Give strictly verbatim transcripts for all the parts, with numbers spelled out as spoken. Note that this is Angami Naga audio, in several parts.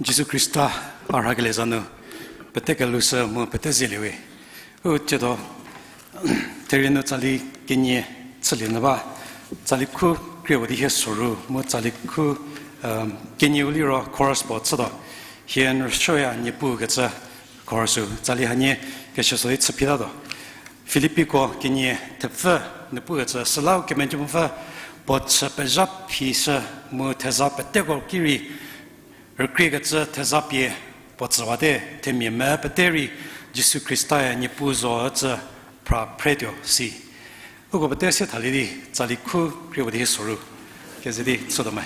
Jisu Khrista a rhakelie za nu, pete kelhou sü mu pete zelie we. U tsiedo, therie nu tsali kenie chülie nyü ba, tsali khu krie puo di hie soru, mu tsali khu, um, kenie u liro chorus puo chütuo, hie n rüsuoya Niepuu kecü chorus-u, tsali hanie kesuo di chü phi tatuo. Filippiko kenie thepfü nu pukecü, süla u kemenjü mepfü puo chü pezha phi shü mu theza peteko ki rei rükriekecü theza pie puo tsüwate, themia me pete rei Jisu Khrista-e Niepuu zo ücü pra phretuo si. Uko pete se thalie di tsali khu krie puo di hie soru keze di chütuo me.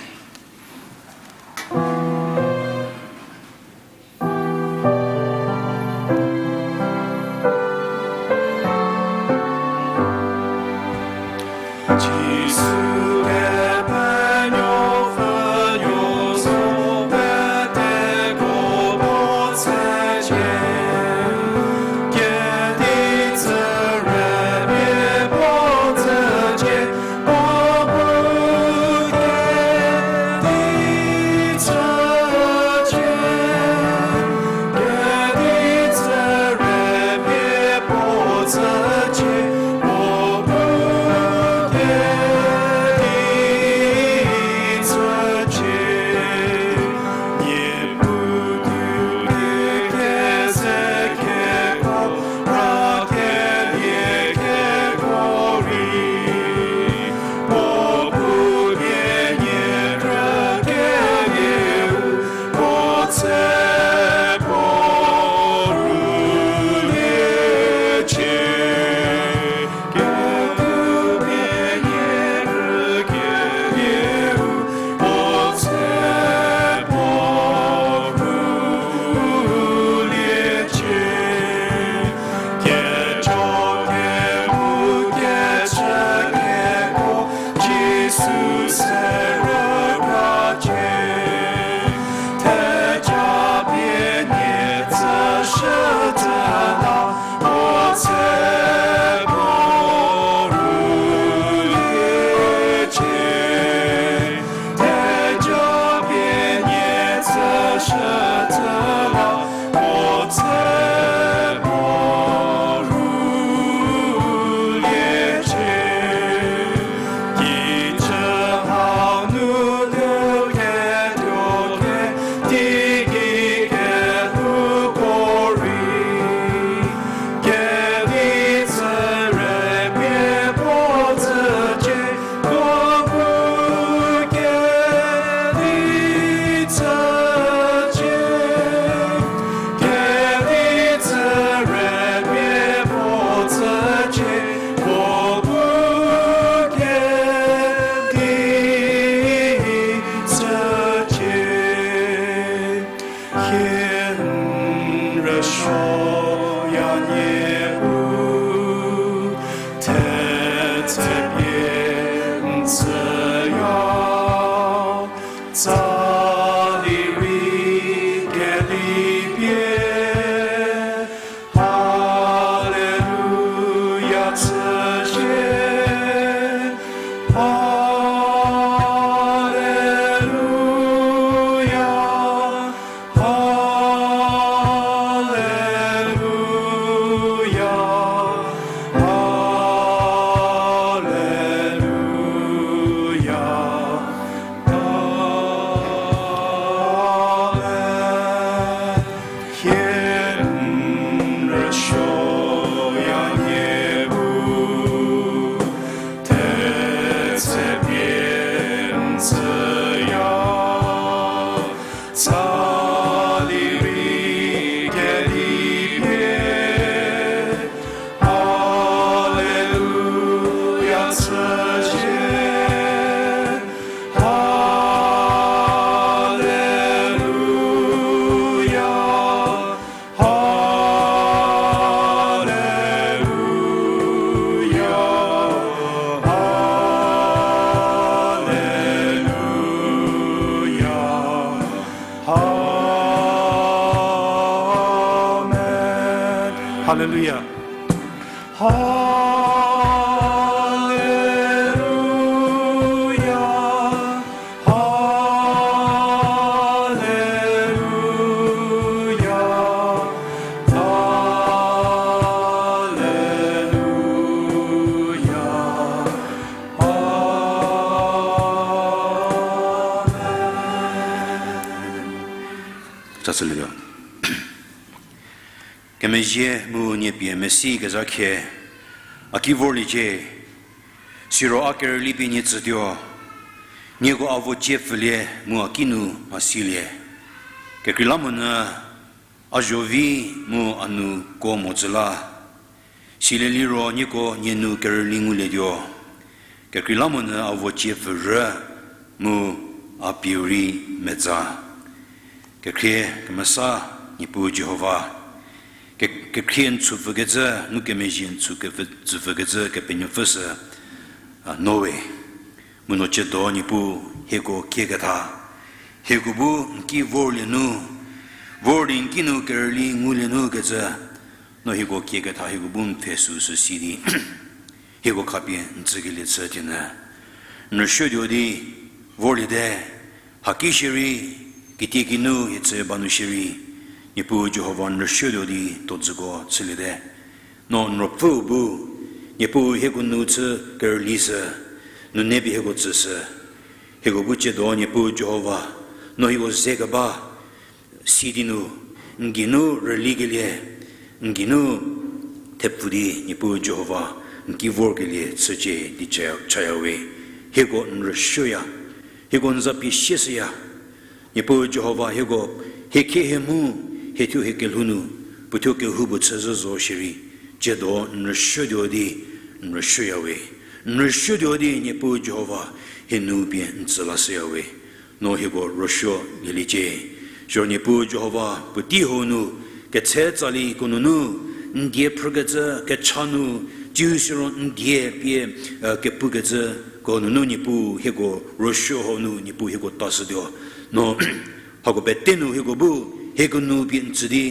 Haleluya. Haleluya. Haleluya. Sülilo. Kemezhie mu nie pie mesi kezha khie, a ki vorliecie, siro a kerüli pie nie tsütuo, nieko a vo cie pfülie mu a kinu mhasilie. Kekreilamonyü a zho vi mu a nu kuo mo tsü la, silie liro nieko nie nu kerüli ngulietuo. Kekreilamonyü a vo cie pfü rü mu a pieu rei metsa. Kekhrie kemesa Niepuu Jihova, ke-, kekhrie n tsüpfükecü, ngukemezhie n tsü kepfü-, tsüpfükecü Kepenuopfü sü, a, no we. Mu no ciedo Niepuu hieko kieketha, hieko bu n ki vorlie nu, vor di n ki nu kerüli ngulie nu kecü, no hieko kieketha hieko bu n pfhe süsü si di hieko khapie n tsükelie chü tienü, n rüsuotuo di vorliete, haki shierei, kitiekinu hie chü ba nu shierei, Niepuu Jihova n rüsuotuo di tuodzüko chüliete. No n ruopfüu bu, Niepuu hieko nu chü kerüli sü, nune pie hieko tsüshü. Hieko bu ciedo Niepuu Jihova, no hieko ze keba, si di nu, n geinu rülikelie, n geinu thepfu di Niepuu Jihova, n ki vorkelie chücie di cha-, chaya we. Hieko n rüsuoya, hieko n za pie sieshüya. Niepuu Jihova hieko, hie khie hie mhu, hie thuo hie kelhou nu, puothuo kehoupuo chüzhü zo shierei, ciedo n rüsuotuo di, n rüsuoya we. N rüsuotuo di Niepuu Jihova, hie nu pie n tsü lashüya we. No hieko rüsuo lieliecie. Siro Niepuu Jihova puotei hau nu, ketse tsali ko nunu, n die phrükecü, kecha nu, tsiu siro n die pie, e, kepukecü, ko nunu Niepuu hieko rüsuo hau nu Niepuu hieko tashütuo. No hako pete nu hieko bu, hieko nu pie n tsü di,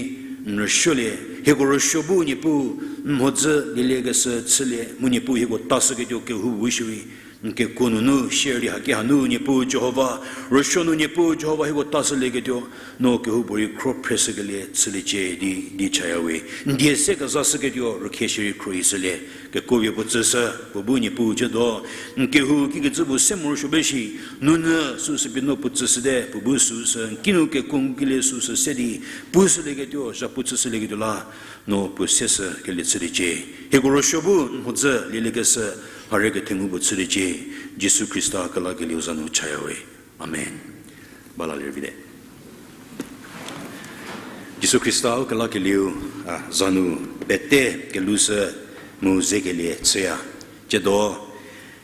n rüsuolie, hieko rüsuo bu Niepuu, n mhodzü lieliekeshü chülie, mu Niepuu hieko tashüketuo kehoupuo shierei, n kekuo nunu shierei haki hanu Niepuu Jihova, rüsuo nu Niepuu Jihova hieko tashülieketuo, no kehoupuorei khro phreshükelie chüliecie di, di chaya we. N die se kezashüketuo rükhie shierei khrohishülie, kekuo pie puo tsüshü, puo bu Niepuu ciedo, n kehou kikecü puo se morosuo ba shi, nunyü süsü pie no puo tsüshüte, puo bu süsü, n ki nu kekuo ngukelie süsü se di, pushülieketuo, zhapu chüshülieketuo la, no puo seshükelie chüliecie. Hieko rüsuo bu n mhodzü lieliekeshü, mharhü kethengu puo chüliecie, Jisu Khrista kelakelieu za nu chaya we. Amen. Ba lalie vite. Jisu Khrista u kelakelieu, a, za nu pete kelushü mu zekelie chüya. Ciedo,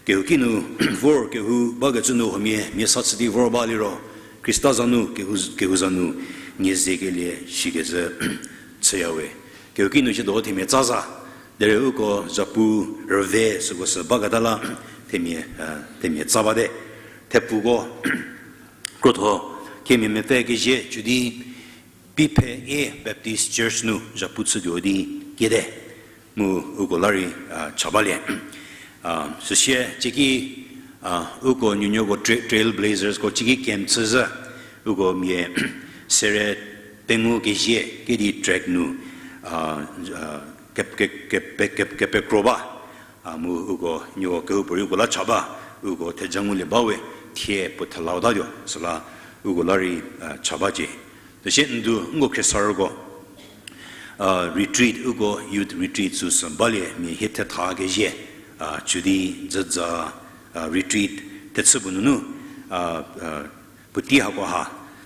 kehouki nu vor kehou bakecü nu huomia mia sa chü di vor ba liro, Khrista za nu kehou, kehou za nu nie zekelie shikecü chüya we. Kehouki nu ciedo themia tsa za, derei uko zhapu rüve süko sü baketa la themia, a, themia tsa bate. Thepfuko, krotho, themia mepfü kezie cü di, Piphe-e Baptist Church nu zhapu chütuo di kiete, mu uko la rei, a, cha balie. A, süsie cieki, a, uko nuonuoko tra-, Trailblazers ko cieki camp chüzhü, uko mia sere pengou kezie kedi track nu, a, a, ke-, ke-, ke-, ke-, kepekro ba, a, mu uko nuo kehoupuorei uko la cha ba, uko theja ngulie ba we, thie puo thelau tatuo, süla uko la rei, a, cha bacie. Süsie ndu nko khriesarüko, a, retreat, uko youth retreat süsü balie mia hie thetha kezie, a, cü di dzüdza, a, retreat thechü puo nunu, a, a, puotei hako ha,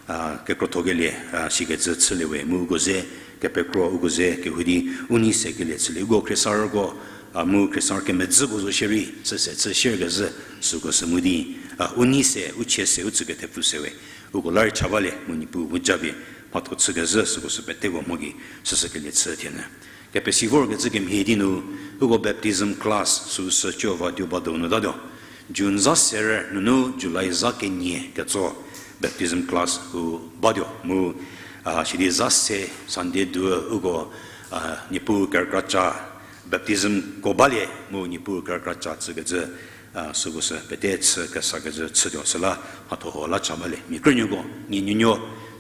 a, kekrothokelie, a, sikecü chülie we mu uko ze kepekro uko ze kehou di u nei sekelie chülie. Uko khriesarüko, a, mu khriesarü kemedzüko zo shierei, chüse chü shierkezhü süko sü mu di, a, u nei se, u chie se, u tsükethepfu se we. Uko la rei cha balie mu Niepuu bu japie mhatho chükezhü süko sü peteko mho gei süsükelie chü thienyü. Kepesi vorkecü kemhie di nu, uko baptism class süsü ciova tuo ba donu tatuo. June za serü nunu July za kenie ketso baptism class u batuo mu, a, sidi za se Sunday du uko, a, Niepuu kerükra cha baptism ko balie mu Niepuu kerükra cha chükecü, a, süko sü pete chü kesakecü chütuo süla mhatho huo la cha balie. Mia krünuoko, nie nuonuo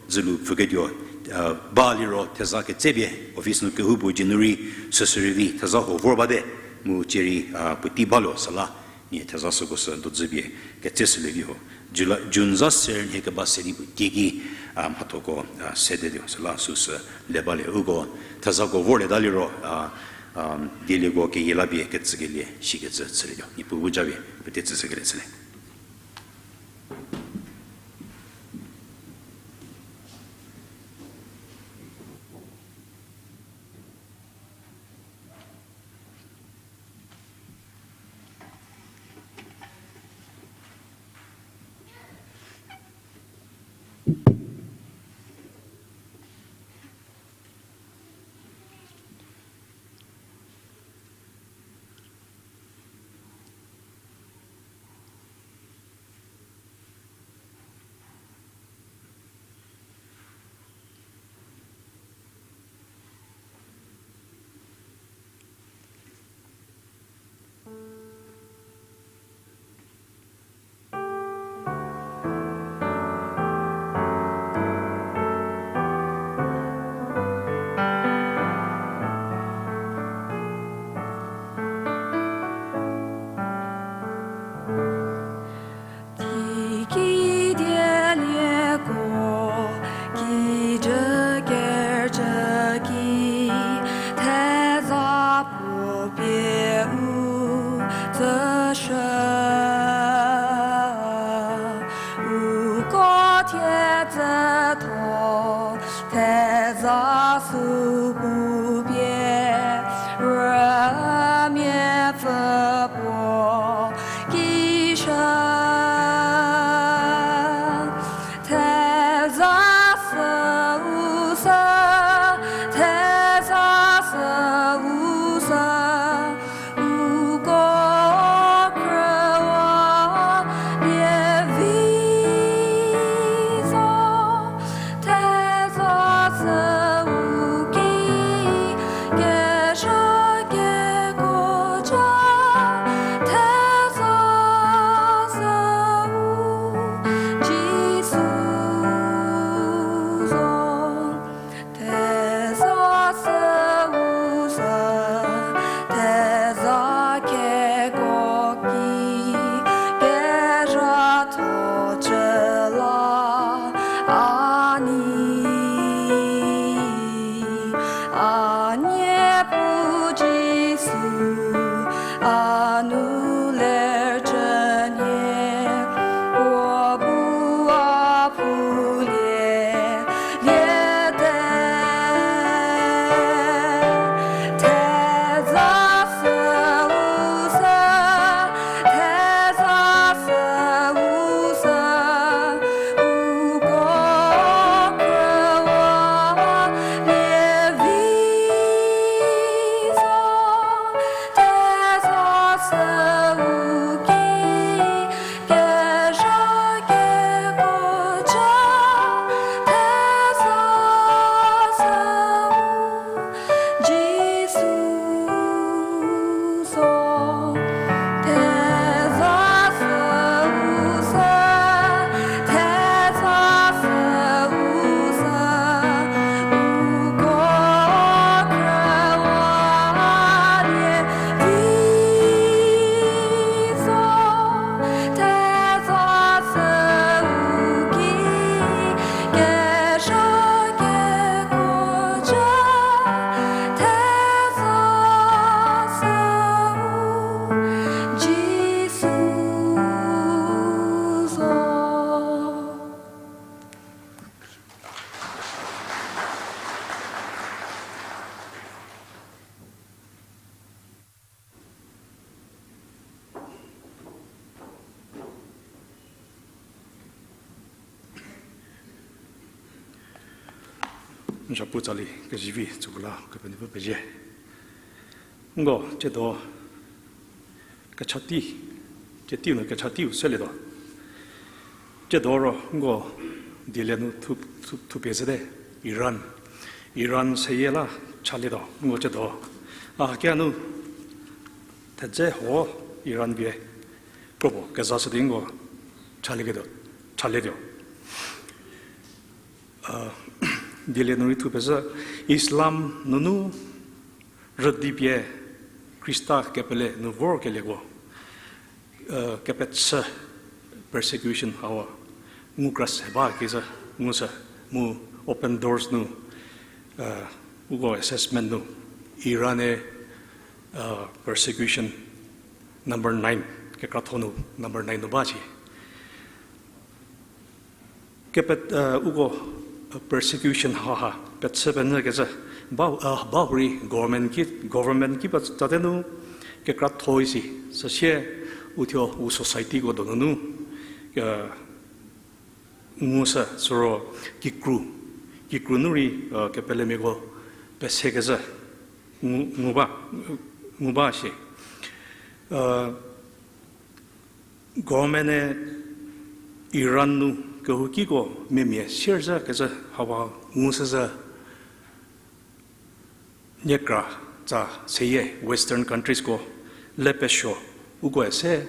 dzülu pfüketuo, a, ba liro theza ketsepie office nu kehoupuo January süsü rei vi theza huo vor bate mu cierei, a, puotei balo süla nie theza süko sü dodzüpie ketse shülie vi ho. July, June za ser nhie keba se di puo kiki, a, mhathoko, a, sedetuo, süla süsü le balie uko, thezako vorlieta liro, a, a, dielieko keyie la pie ketsükelie shikecü chülietuo. Niepuu bu japie pete tsüshükelie chülie. Teiki dielieko, kijü kerüchü ki, theza puo pie u tsüshü. Uko thie tsütho, theza sü pupie, rümiapfü puo kishü. Theza sü u sü, theza sü u sü, uko khrüwa lievi zo. Theza sü u ki, kezha kekuo ja, theza sü u Jisu zo. Theza sü u sü, theza kekuo ki, kezhatho cü la, a ni, a Niepuu Jisu, a nu lercü nie, puo bu a phulie, liete. Theza sü u sü, theza sü u sü, uko khrüwa lievi zo. Theza sü u ki, kezha kekuo ja, theza sü u Jisu zo. Theza sü u sü, theza sü u sü, uko khrüwa lievi zo. Theza sü u ki, kezha kekuo ja, theza sü u Jisu zo. N zapu tsali kezivi tsüko la Kepenuopfü pezie. Nko, tsiedo, kechati, tsietiu nu kechatiu selietuo. Tsiedo ro nko dielie nu thu, thu, thupie zhüte, Iran. Iran seyie la chalietuo, nko tsiedo. A hakia nu thedze ho Iran pie kropuo kezashü di nko chalieketuo, chalietuo. A, dielie nu rei thupie zhü, Islam nunu rüdi pie Khrista kepele nu vorkelieko, e, kepechü, persecution hawa ngu kra se ba kezü, ngu sü, mu Open Doors nu, uko assessment nu, Iran-e, persecution number nine, kekratho nu number nine nu ba shi. Kepe, uko, persecution haha pechü penyü kezü, ba, ba hurei government ki, government ki ba tate nu kekratho isi, süsie uthuo u society ko donunu, ngu sü, süro kikru, kikru nu rei, kepelemiako pese kezü ngu, ngu ba, ngu ba shi. Government-e Iran nu kehoukiko memia sier zhü kezü hawa ngu sü zhü. Niekra tsa seyie Western countries ko le pesuo, uko se,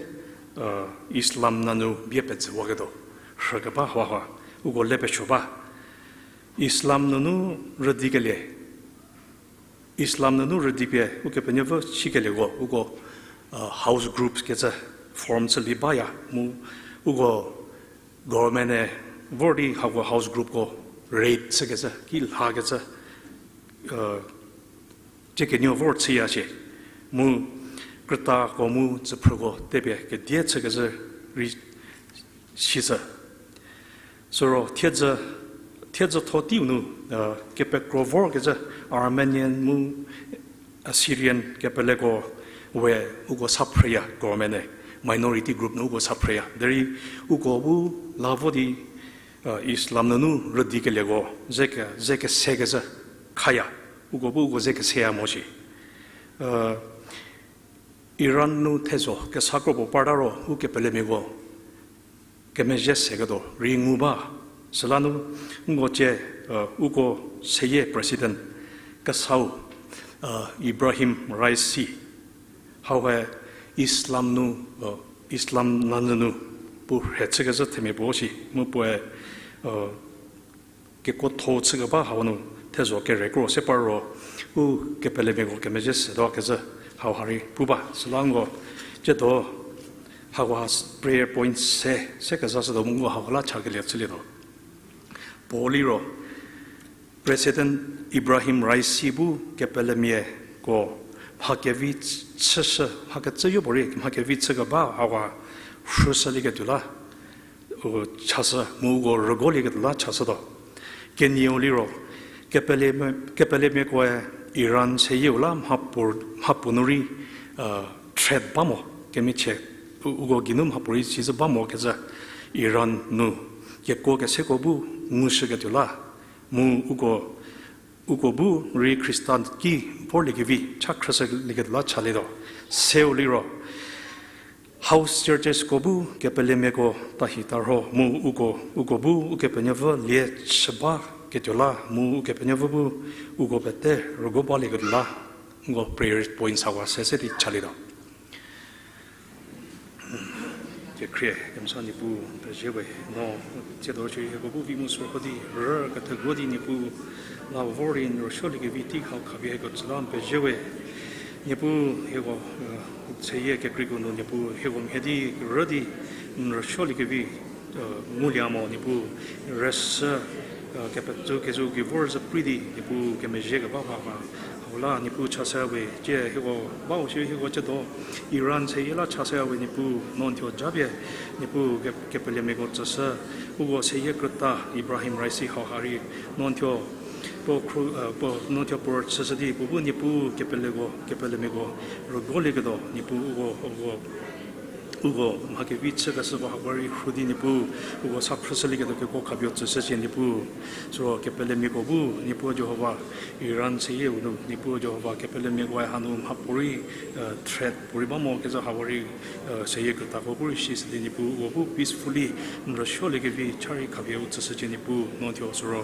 Islam nanu bie pezüwaketuo rhükeba haha, uko le pesuo ba. Islam nunu rüdikelie, Islam nunu rüdipie Ukepenuopfü chükelieko uko, house groups kecü form chülie baya mu uko government-e vor di hako house group ko raid chükecü, ki lhakecü, tiekenuo vor chüya shie. Mu krütako mu tsüphrüko tepie kedie chükecü rei sishü. Süro thiedzü, thiedzü tho teiu nu, kepekro vorkecü Armenian mu Assyrian kepeleko we uko saphrüya government-e, minority group nu uko saphrüya. Derei uko bu la vo di, Islam nunu rüdikelieko ze ke, ze kesekecü khaya. Uko bu uko ze keseya mo shi. Iran nu thezho kesa kro puo parta ro ukepelemiako kemezhie seketuo rei ngu ba. Süla nu nko cie, uko seyie president kesau, Ibrahim Raisi, hauha Islam nu, Islam nanyü nu puo rhe chükezhü themia puo shi mu puoe kekuotho chükeba hau nu thezho kere kro se par ro, ukepelemiako kemezhie setuo kezhü hauha rei pu ba. Süla nko ciedo hauha prayer point se, se kezashütuo mu nko hauha la chakelie chülietuo. Puo liro, President Ibrahim Raisi bu kepelemiako mha kevi chüshü, mha kecüyopuorei mha kevi chükeba hauha rhüshülieketuo la chashü mu uko rügolieketuo la chashütuo. Kenieu liro, kepele, kepelemiakoe Iran seyieu la mhapuo, mhapuo nu rei threat ba mo, kemichie, u, uko geinu mhapuorei sizhü ba mo kezhü Iran nu kekuo keseko bu ngushüketuo la, mu uko, uko bu rei Khrista ki vorliekevi cha khrüshülieketuo la chalietuo. Seu liro, house churchesko bu kepelemiako tahi tarho mu uko, uko bu Ukepenuopfü lie chü baketuo la mu Ukepenuopfü bu uko pete rügo balieketuo la, nko prayer points hauha se se di chalietuo. Kekhrie kemesa Niepuu, n pezie we, no tsiedo shierei hieko bu vi mu süko di rü kethegu di Niepuu, la vor rei n rüsuoliekevi tei hau khapie hieko tsü la n pezie we. Niepuu hieko, seyie kekreiko nu Niepuu hieko mhie di rü di n rüsuoliekevi ngulie mo Niepuu, rüsü, kepetsou kezhü ki vor zhü prei di Niepuu kemezhie keba ba ha, hau la Niepuu chashü we, tie hieko bau shierei hieko tsiedo Iran seyie la chashü we Niepuu, no n thuo japie Niepuu ke, kepelemiako tsüshü, uko seyie krüta Ibrahim Raisi hauha rei, no n thuo puo khru, puo, no n thuo puo rüchüshü di puo bu Niepuu kepeleko, kepelemiako rügolieketuo Niepuu uko, uko uko mha kevi chükeshüko hako rei rhu di Niepuu, uko sa phrüshülieketuo kekuo khapie tsüshücie Niepuu. Süro kepelemiako bu Niepuu Jihova, Iran seyieu nu Niepuu Jihova kepelemiakoe hanu mhapuorei threat puorei ba mo kezhü hako rei, seyie krütako bu rei sishü di Niepuu uko bu peacefully n rüsuoliekevi cha rei khapie u tsüshücie Niepuu, no n thuo süro,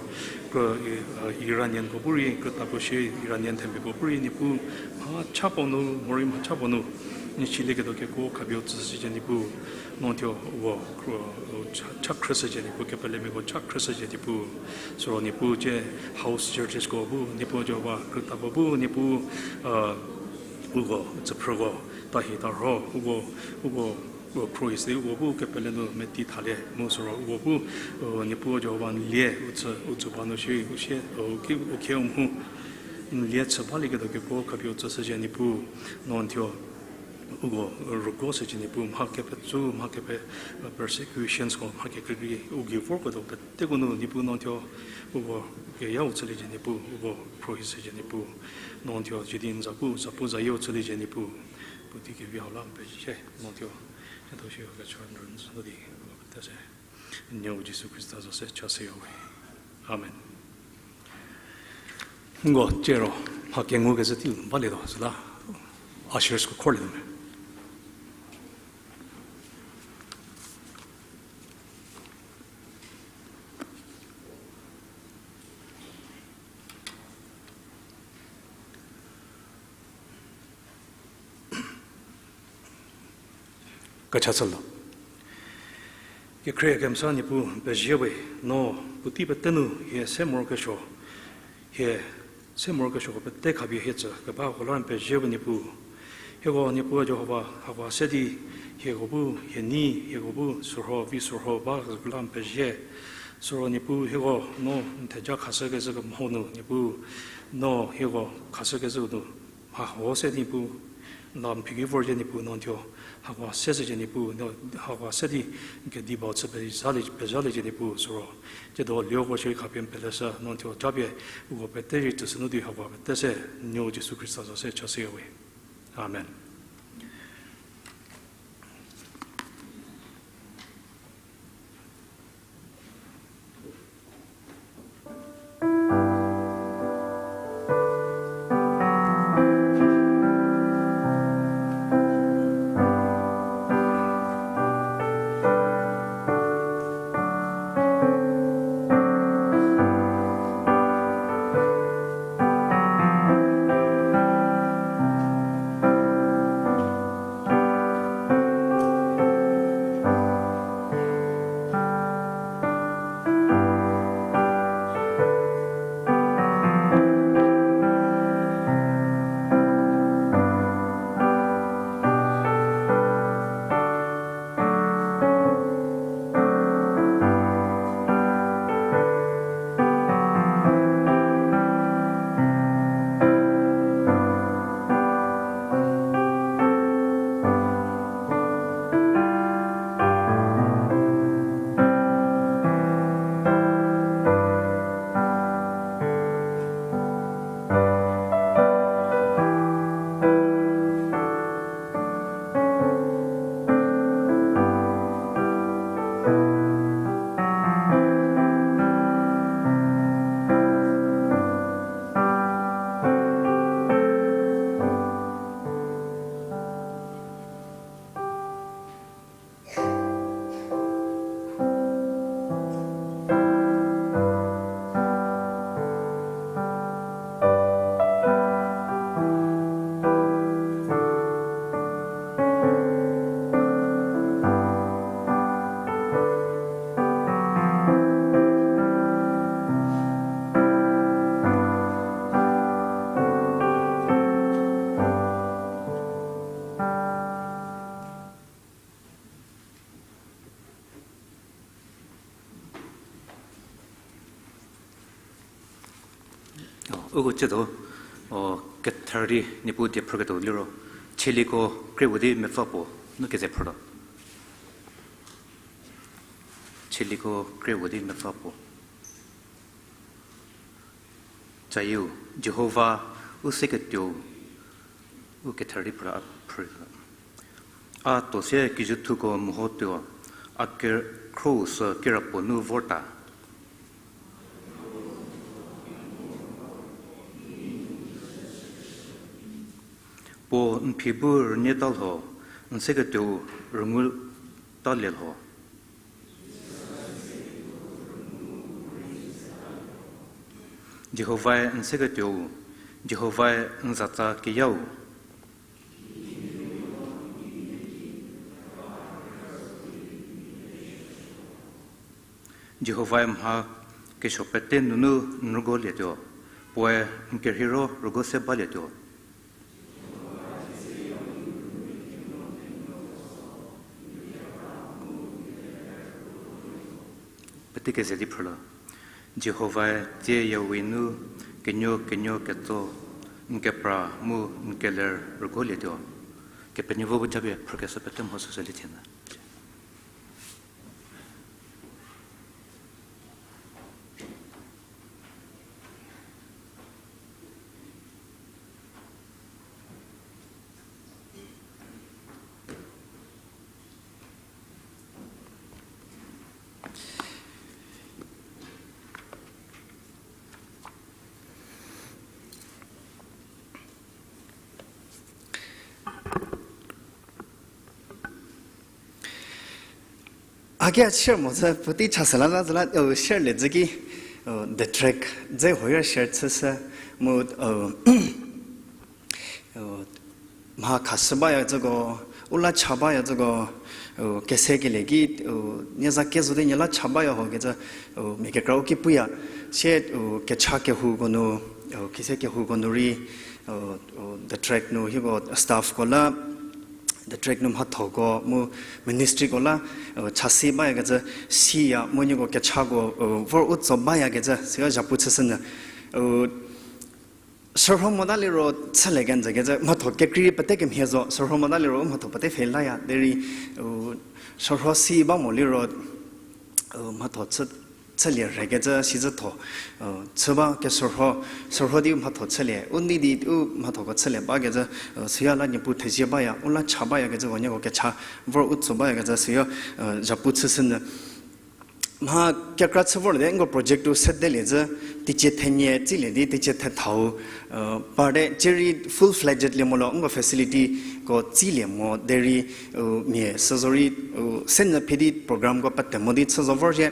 Iranianko bu rei krütako shie Iranian themiako bu rei Niepuu, mha cha puo nu morei mha cha puo nu n silieketuo kekuo khapie u tsüshücie Niepuu, no n thuo uko cha, cha khrüshücie Niepuu, kepelemiako cha khrüshücie Niepuu. Süro Niepuu tie house churchesko bu Niepuu Jihova krütako bu Niepuu, uko tsüphrüko tahi tarho uko, uko Uko khro isi uko bu kepele nu meti thalie mu süro uko bu, Niepuu Jihova n lie u tsü, u tsü ba nu shierei u sie, u ki, u khie u mhu n lie chü balieketuo kekuo khapie u tsüshüzhie Niepuu, no n thuo uko rüguoshüzhie Niepuu, mha kepetsu, mha kepe, persecutionsko, mha kekreikrei u gei vorketuo peteko nu Niepuu no n thuo uko keyau chüliecie Niepuu, uko khro isi shüzhie Niepuu, no n thuo sidi n zapu, zapu zayieu chüliecie Niepuu, puotei kevi hau la n pezie, no n thuo kedo shi kecho n rünyü di, uko pete se, n nuou Jisu Khrista za se chashüya we. Amen. Nko ciro, mha kengukezhü teiu balietuo süla, ushersko khorlietuo me. Kechachülo. Kekhrie kemesa Niepuu pezie we, no puotei pete nu hie se morokesuo, hie se morokesuoko pete khapie hie tsü kebako la n pezie we Niepuu. Hieko Niepuu Jihova, hako se di hieko bu hie nei, hieko bu sürho, vi sürho ba kezhüko la n pezie. Süro Niepuu hieko no n theja khashükezhü kemho nu Niepuu, no hieko khashükezhü nu mha huo se Niepuu, n la n phiki vorzhie Niepuu, no n thuo hako seshüzhie Niepuu, no hako se di n kediba chü pezhalie, pezhaliecie Niepuu süro. Tsiedo lioko shierei khapie n peleshü, no n thuo japie uko pete rei tsüshü nu di hako pete se n nuou Jisu Khrista za se chashüya we. Amen. Uko tsiedo, o, ketherü di Niepuu die phrüketuo liro, Chieliko kre puo di mepfü puo, nu keze phrütuo. Chieliko kre puo di mepfü puo. Tsayieu, Jihova u seketuou, u ketherü di phrü, a phrü. A tuo sie kijüthuko mehotuo, a ke-, khro-u sü kirapuo nu vorta. Puo n phi bu rünyie ta lho, n seketuou rüngu talie lho. Jihovae n seketuou, Jihovae n zatsa keyau. Jihovae mha kesuo pete nunu n rügolietuo, puoe n kerheiro rügo se balietuo. Di keze di phrüla. Jihovae tsie Yahweh nu kenuo kenuo ketso, n kepra mu n keler rüguolietuo. Kepenuopfü bu japie phrükeshü pete mho süsü lie thienyü. Haki a share mo sü puotei chasü la la zü la, share le zü ki, the track dze hoya share chüshü mu, mha khashü baya züko, u la cha baya züko, kese kelie ki, nie za kezo di nie la cha baya ho kecü, mia kekra u ki puya, sie, kecha kehouko nu, kese kehouko nu rei, the track nu hieko staffko la, the track nu mhathoko mu ministryko la, chasi bayakecü, siya mu nieko kechako, vor u tso bayakecü, süu zhapu chüshünyü. Shürho mota liro chülie kenjü kecü mhatho kekrei pete kemhie zo, shürho mota liro u mhatho pete pfhe laya, derei, shürho si ba mo liro, mhatho chü, chülie rhekecü sizütho, chü ba keshürho, shürho di u mhatho chülie, u nei di u mhathoko chülie bakecü, süya la Niepuu thezie baya, u la cha bayakecüko nieko kecha vor u tso bayakecü süu, zhapu chüshünyü. Mha kekra chü vorlie di nko project-u sedelie zü, teicie thenie tsilie di teicie thethau, parte cierei full fledged lie molo nko facilityko tsilie mo derei, mia süzo rei, senyü phi di programko pete mo di chü zo vorzhie.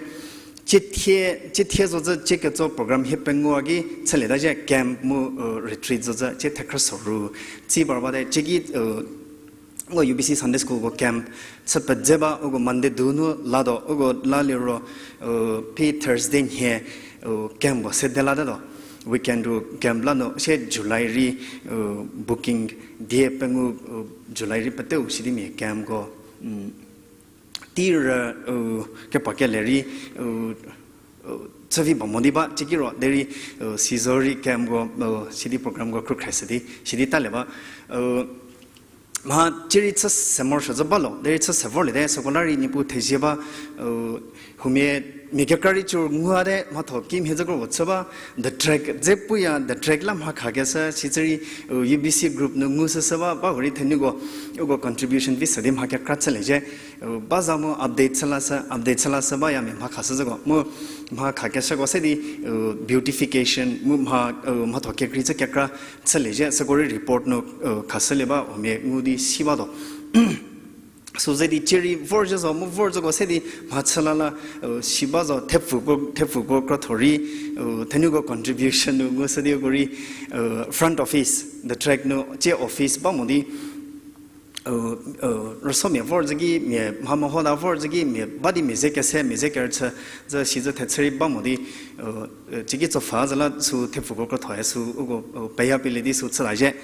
Ciethie, ciethie zo zü cie ketso program hie pengou a ki chülieta zhie camp mu, retreat zo zü cie thekhrü soru. Tsi par bate cie ki, nko U B C Sunday Schoolko camp chü pedze ba, uko Monday du nu latuo, uko la liro, phi Thursday nhie, campko sede latatuo. Weekend ru camp la nu sie July rei, booking die pengou, July rei peteu sidi mia campko, tirü, kepa kele rei, chüvi ba mo di ba, cie ki ro derei, sizo rei campko, sidi programko khrükhre sidi, sidi talie ba. Mha cierei chü se morosuo zü balo derei chü se vorliete, süko la rei Niepuu thezie ba, huomia, mia kekra rei cü nguate mhatho kimhie zü kro puo chü ba, the track dze puya, the track la mha khakeshü sicü rei, U B C group nu ngushüshü ba, ba hurei thenuko, uko contribution vi sü di mha kekra chülie zhie, ba za mu update chü lashü, update chü lashü baya mia mha khashü züko mu mha khakeshüko se di, beautification mu mha, mhatho kekrei chü kekra chülie zhie süko rei report nu, khashülie ba huomia ngu di si batuo. Süu ze di cierei vorzhie zo mu vorzhüko se di mha chü la la, si ba zo thepfuko, thepfuko krotho rei, thenuko contribution nu ngushü di uko rei, front office, the track nu cie office ba mo di, rüsomia vorzhü ki mia mha mehota vorzhü ki mia ba di mia ze kese, mia ze kerüchü, zü sizü thechü rei ba mo di, cie ki tsopfhü zü la süu thepfuko krothoe süu uko, peya pielie di süu chüta zhie.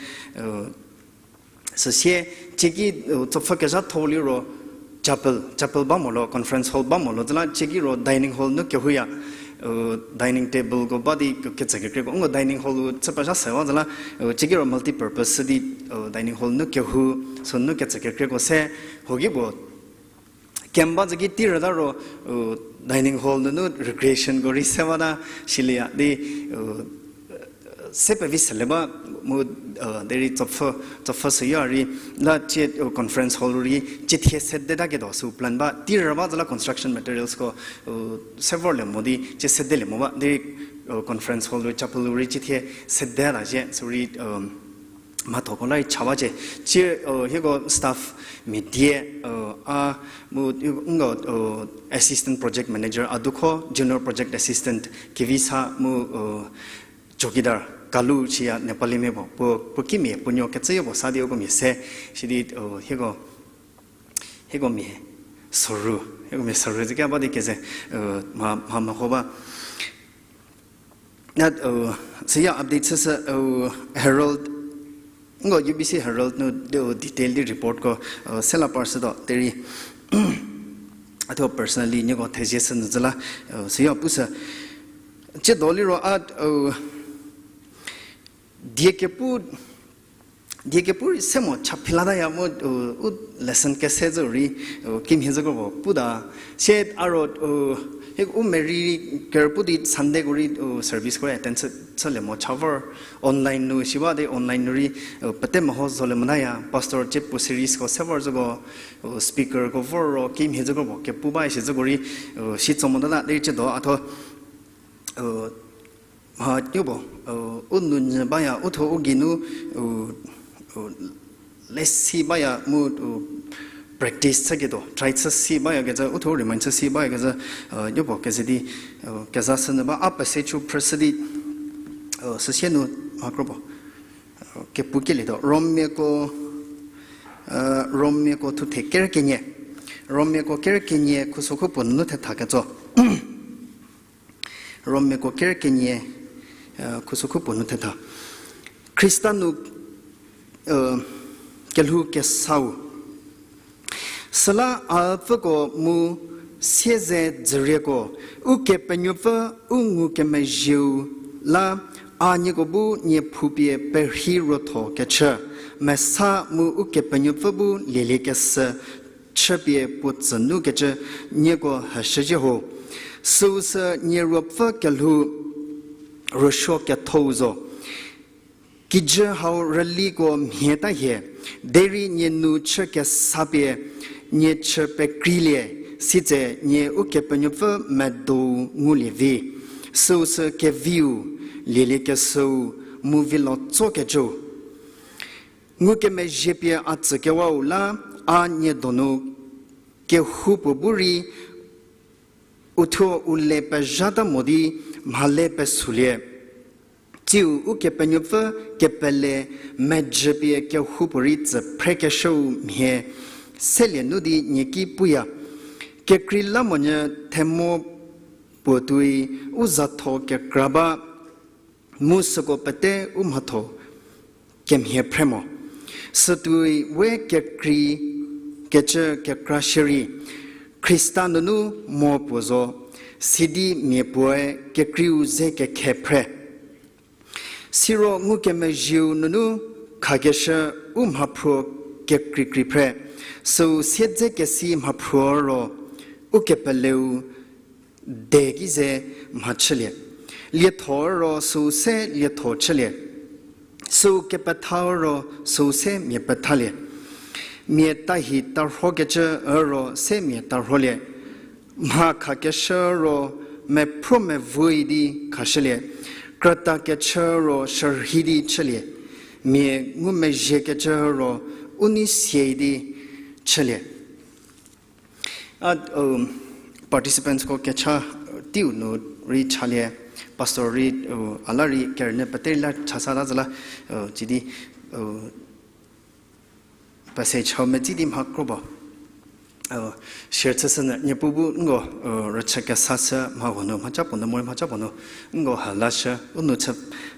Süsie, cie ki, tsopfhü kezhatho liro, chapel, chapel ba molo, conference hall ba molo zü la cie ki ro dining hall nu kehouya, dining tableko ba di ketsü kekreiko nko dining hall-u chü pezha sewa zü la, cie ki ro multipurpose di, dining hall nu kehou, sünu ketsü kekreiko se, huo ki puo camp ba zü ki tirüta ro, dining hall nunu recreationko rei sewata, silieya di, se pevi selie ba mu, derei tsopfhü, tsopfhü süya rei, la cie, conference hall rei, cie thie sedetaketuo süu plan ba, tirü ba zü la construction materialsko, se vorlie mo di cie sedelie mo ba, derei, conference hall rei, chapel rei cie thie sedeta zhie, süu rei, mhathoko la rei cha ba cie. Cie, hieko staff mia die, a, mu, nko, assistant project manager a dukho, junior project assistant, Kevisa mu, chowkidar, Kalu chiya Nepalimia puo, puo, puo kimia, puo nuo kecüyo puo sa di uko mia se, sidi, hieko, hieko mia soru, hieko mia soru zü ki ba di keze, mha, mha meho ba. Na, süya update chüshü, Herald, nko U B C Herald nu, detail di reportko, se la parshütuo, derei, a thuo personally nieko thezie shü nyü zü la, u, süyo pushü. Tsiedo liro a, u, die kepu, die kepu rei se mo cha philataya mu, u, u lesson kese zü rei, u, kimhie zü kro puo puta. Sie a ro, u, hie u Mary kerüpu di Sundayko rei, u, serviceko rei attend chü, chülie mo cha vor online nu si ba di online nu rei, u, pete meho zolie motaya, pastor cie puo seriesko se vor züko, u, speakerko vor ro kimhie zü kro puo kepu ba isi züko rei, u, si tso motala derei tsiedo a thuo, u, mha nuo puo, u, u nou nyü baya, u thuo u geinu, u, u, lesi baya mu, u, practice chüketuo, try chü si bayakecü, u thuo remind chü si bayakecü, u, nuo puo keze di, u, keza shünyü ba, a pese chu phrüshü di, u, süsie nu mha kro puo, u, kepukelietuo. Romiako, u, Romiako thuthe ker kenie. Romiako ker kenie khusokhu puo nunu thethaketso. Romiako ker kenie, u, khusokhu puo nu thetha. Khrista nu, u, kelhou kesau. Süla a pfüko mu sieze dzürieko, Ukepenuopfü u ngukemezhieu la, a nieko bu nie phupie perhi ruotho kechü, mesa mu Ukepenuopfü bu lieliekeshü chüpie puo tsü nukecü nieko heshüzhie ho. Süu sü nie ruopfü kelhou rüsuo kethou zo. Kijü hau rüliko mhie ta hie, derei nie nu chü kesapie nie chü pekreilie, sitse nie Ukepenuopfü medou ngulie vi. Süu sü keviu, lieliekeshüu, mu vilo tsokecüu. Ngukemezhie pie a tsükewau la, a nie donu kehoupuo bu rei uthuo u le pezhata mo di mhale pesulie. Tsiu Ukepenuopfü kepele mejü pie kehoupuorei tsü phrekeshüu mhie selie nu di nie ki puya. Kekreilamonyü themo puo tuoi u zatho kekra ba, mu süko pete u mhatho kemhie phre mo. Sütuoi we kekrei kecü kekra shierei, Khrista nunu mo puo zo, sidi mia puoe kekreiu ze kekhe phre. Siro ngukemezhieu nunu khakeshü u mhaphruo kekreikrei phre, süu siedzekesi mhaphruo ro ukepeleu de ki ze mhachülie. Lietho ro süu se lietho chülie. Süu kepetha ro süu se mia pethalie. Mia tahi tarhokecü ro se mia tarholie. Mha khakeshü ro mephro mevoui di khashülie. Krüta kechü ro shürhei di chülie. Mia ngumezhiekecü ro u nei sie di chülie. A, u, participantsko kecha, u, teiu nu rei chalie, pastor rei, u, a la rei kerünyü pete rei la chasa ta zü la, u, sidi, u, passage hau medzi di mha kro ba, u, share chüshü nyü, Niepuu bu nko, u, rüchü kesa shü mha huo nu, mhaca puo nu, morei mhaca puo nu, nko ha lashü, u nu chü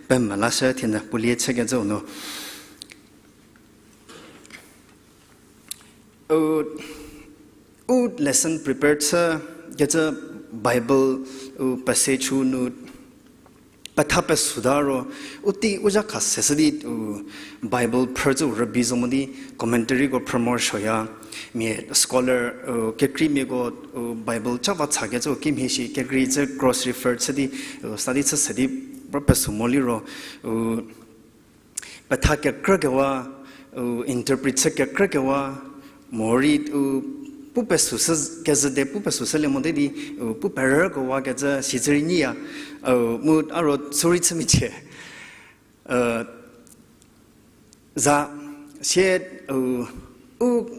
pemvü lashü, thie nu pulie chükecü u nu. U, u lesson prepare chü kecü Bible, u passage u nu petha pesuta ro, u tei u zha kha seshü di, u Bible phrü tsü rübei zo mo di, commentaryko phrü morosuoya, mia scholar, u kekreimiako, u Bible ca va cha kecü kimhie shi kekrei tsü cross refer chü di, u study chü se di, phrü pesu mo liro, u petha kekrükewa, u interpret chü kekrükewa, morei u pu pesushü kezhü de pu pesushülie mote di, u pu perükewa kecü sicü rei nyiya, u mu a ro sorry chümichie. U za sie, u, u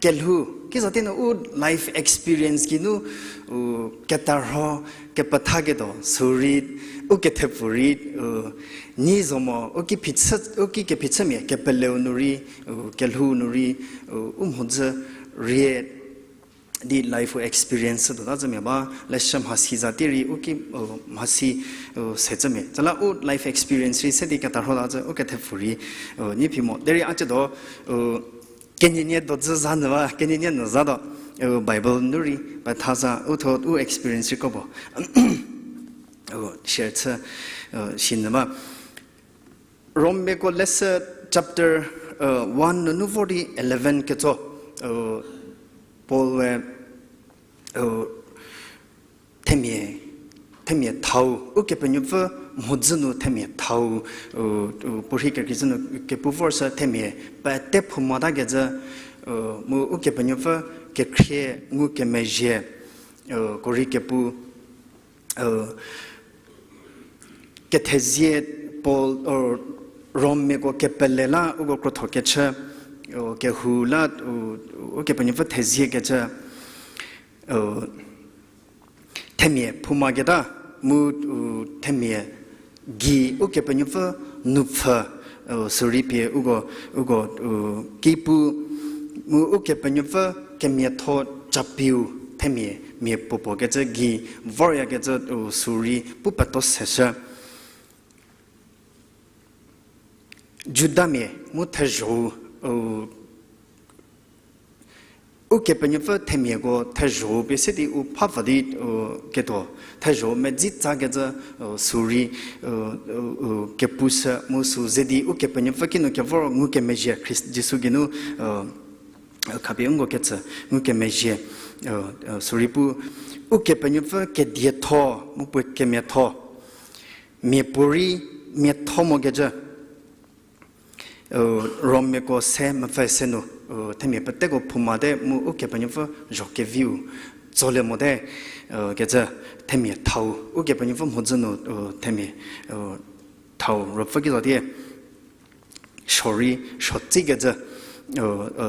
kelhou, kiza tei nu u life experience ki nu, u ketarho, kepethaketuo, sürei, u kethepfu rei, u nyi zo mo, u ki phichü, u ki kephichümia kepeleu nu rei, u kelhou nu rei, u, u mhodzü rie di life experience tuota zümia ba, leshü mhasi za tei rei, u ki, u, mhasi, u, se zümia. Süla u life experience rei se di ketarho ta zü, u kethepfu rei, u, nyi phi mo. Derei a ciedo, u, kenienie dodzü za nyü ba, kenienie nyü za tuo. Bible nu rei petha za u tho u experience rei kro puo share chü sinyü ba. Rommiako leshü chapter one nunu vor di eleven ketso, Paul-e themia, themia thau, Ukepenuopfü mhodzü nu themia thau, puorhi kerkicü nu kepu vor sü themia pete phouma ta kecü, mu Ukepenuopfü kekhrie ngukemezhie ko rei kepu kethezie Paul, Rommiako kepele la uko krotho kechü, kehou la Ukepenuopfü theziekecü themia phoumaketa mu themia gei Ukepenuopfü nupfhü, sürei pie uko, uko ki pu mu Ukepenuopfü kemiatho capiu themia mia puopuo kecü gei voryakecü sürei pu peto seshü. Judamia mu thezho-u, Ukepenuopfü themiako thezho-u pie se di u pha pfü di ketuo, thezho-u medzi tsakecü sürei kepushü mu sü ze di Ukepenuopfü kinu kevor ngukemezhie Khrist-, Jisu geinu khapie nko kecü ngukemezhie sürei pu Ukepenuopfü kedietho mu puo kemiatho miapuorei miatho mokecü Rommiako se mepfü se nu themia peteko phoumate mu Ukepenuopfü zho keviu tsolie mote kecü themia thau, Ukepenuopfü mhodzü nu themia thau ruopfü ki zo die shorei shotsikecü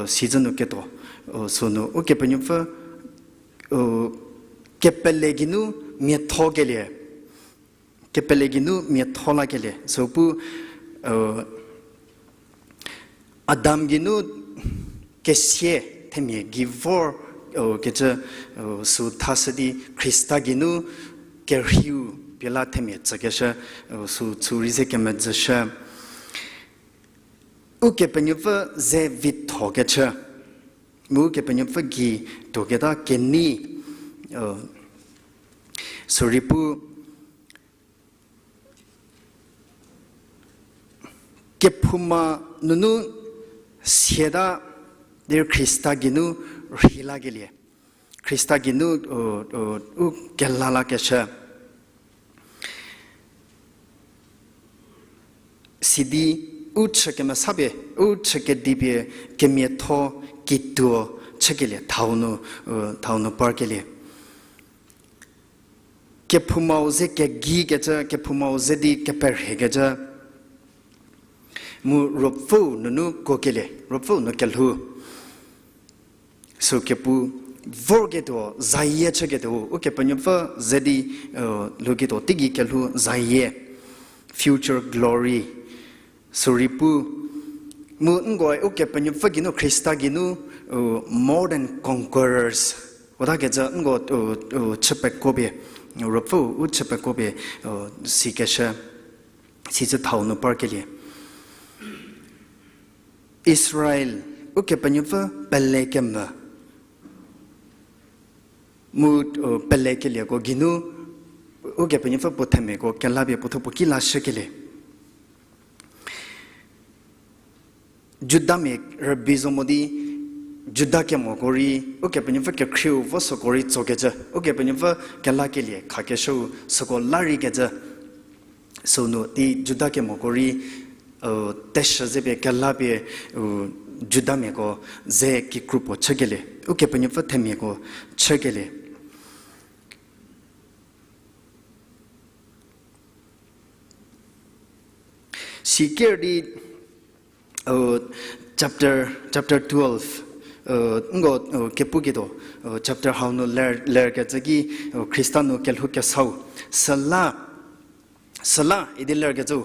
sizü nu ketuo sünu Ukepenuopfü kepele geinu miathokelie, kepele geinu miatho lakelie sü pu Adam geinu kesie themia gei vor kecü sü thashü di Khrista geinu kerheiu pie la themia tsükeshü sü sürei ze kemedzüshü. Ukepenuopfü ze vithokechü mu Ukepenuopfü gei tuoketa kenei sürei pu kephouma nunu siata, derei Khrista geinu rhei lakelie, Khrista geinu u kela lakeshü. Sidi u chü kemesapie, u chü kedipie kemiatho kituo chükelie thau nu, thau nu parkelie. Kephoumau ze kegeikecü, kephoumau ze di keperhiekecü. Mu Ruopfüu nunu kuokelie, Ruopfüu nu kelhou. Sü kepu vorketuo, zayie chüketuo, Ukepenuopfü ze di lhouketuo teigei kelhou zayie, future glory. Sürei pu, mu nkoe Ukepenuopfü geinu, Khrista geinu more than conquerors. Utakecü nko chü pekuopie, Ruopfüu u chü pekuopie sikeshü, sicü thau nu parkelie. Israel, Ukepenuopfü pele kemvü. Mu pelekelieko geinu, Ukepenuopfü puo themiako kelapie puothuo puo ki lashükelie. Judamia rübei zo mo di, Juda kemoko rei, Ukepenuopfü kekhrieu vo süko rei tsokecü, Ukepenuopfü kelakelie khakeshüu süko la reikecü. Sünu di Juda kemoko rei, teshü ze pie kelapie, Judamiako ze kikru puo chükelie, Ukepenuopfü themiako chükelie. Siker di, chapter, chapter twelve, nko kepuketuo, chapter hau nu ler, lerkecü ki, Khrista nu kelhou kesau, süla, süla idi lerkecü,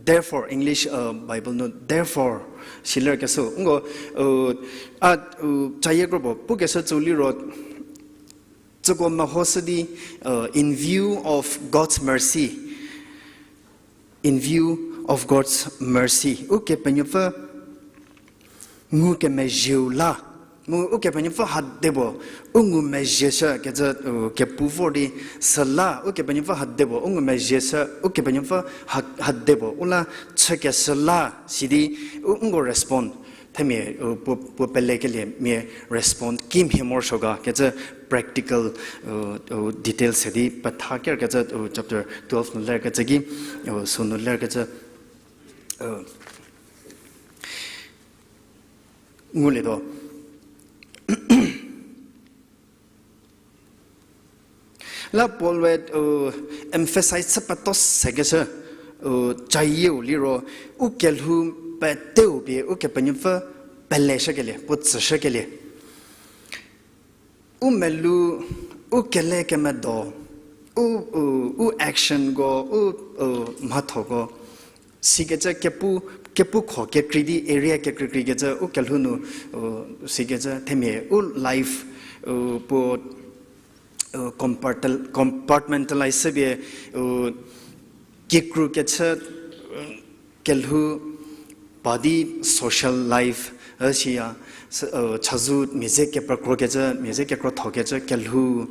therefore, English Bible nu therefore si lerkeshü, nko a, cayie kropuo pukeshü tsü liro, tsüko mehoshü di, in view of God's mercy, in view of God's mercy, Ukepenuopfü ngukemezhieu la, Mu Ukepenuopfü hadebo u ngumezhieshü kecü, u, kepu vor di, süla Ukepenuopfü hadebo u ngumezhieshü, Ukepenuopfü ha-, hadebo u la chükeshü la, sidi, u, nko respond. Themia, u, puo, puo pelekelie mia respond kimhie morosuo ga kecü practical, u, u, details se di petha kerkecü, u, chapter twelve nu lerkecü ki, u, sünu lerkecü, u, ngulietuo. La Paul we, u, emphasize chü peto sekeshü, u, cayieu liro, u kelhou peteu pie Ukepenuopfü peleshükelie, puo tsüshükelie. U melou, u kele kemedo, u, u, u actionko, u, u, mhathoko, sikecü kepu, kepu kho kekrei di area kekreikreikecü u kelhou nu, u, sikecü themia u life, u, puo, u, compartmentalize pie, u, kikru kechü, u, kelhou, pa di social life, üsiya, chazou mia ze kepekro kecü, mia ze kekrotho kecü kelhou,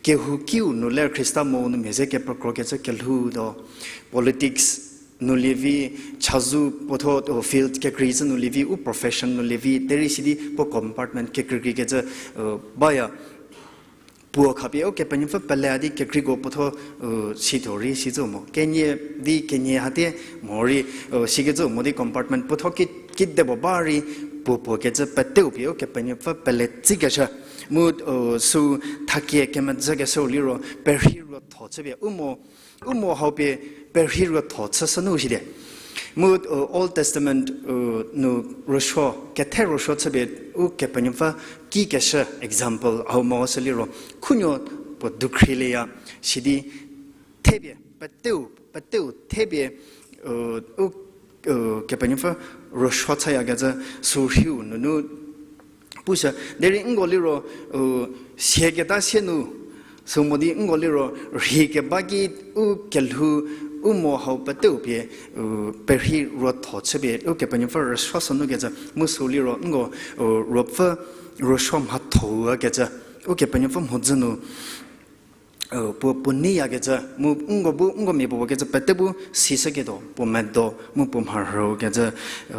kehoukiu nu ler Khrista mo nu mia ze kepekro kecü kelhou tuo, politics nu lievi, chazou puotho, field kekreikecü nu lievi, u profession nu lievi, derei sidi puo compartment kekreikreikecü, baya. Puo khapie Ukepenuopfü pele di kekreiko puotho, u, situo rei sicü mo. Kenie di kenie hatie morei, u, sikecü mo di compartment puotho ki, kidepuo ba rei puo puo kecü peteu pie Ukepenuopfü pele tsükeshü. Mu, u, sü thakie kemedzükeshüu liro perhei ruotho chüpie u mo, u mo hau pie perhei ruotho chüshü nu shidi. Mu, u, Old Testament, u, nu ruosuo, kethe ruosuo chüpie Ukepenuopfü kikeshü example hau mo sü liro, khunuo puo dukhrieya, sidi thepie, peteu, peteu thepie, u, u, u, Kepenuopfü ruosuo chüyakecü sü rhiu nunu pushü, derei nko liro, u, sieketa sie nu, sü mo di nko liro rhei keba ki u kelhou u mo hau peteu pie, u, perhei ruotho chüpie Ukepenuopfü rüsuo sü nukecü mu sü liro nko, u, ruopfü ruosuo mhatho-u kecü, Ukepenuopfü mhodzü nu, u, puo, puo neiyakecü, mu nko bu, nko mia puo puo kecü pete bu sishüketuo, puo medo, mu puo mharhüu kecü, u,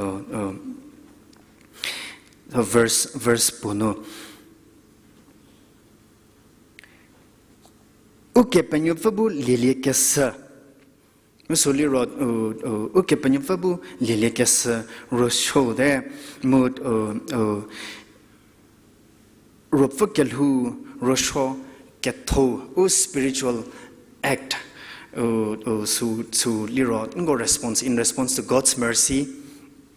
u, verse, verse puo nu. Ukepenuopfü bu lieliekeshü. Mu sü liro, u, u, Ukepenuopfü bu lieliekeshü ruosuote, mu, u, u, ruopfü kelhou ruosuo ketho, u spiritual act, u, u, sü, sü liro nko response, in response to God's mercy,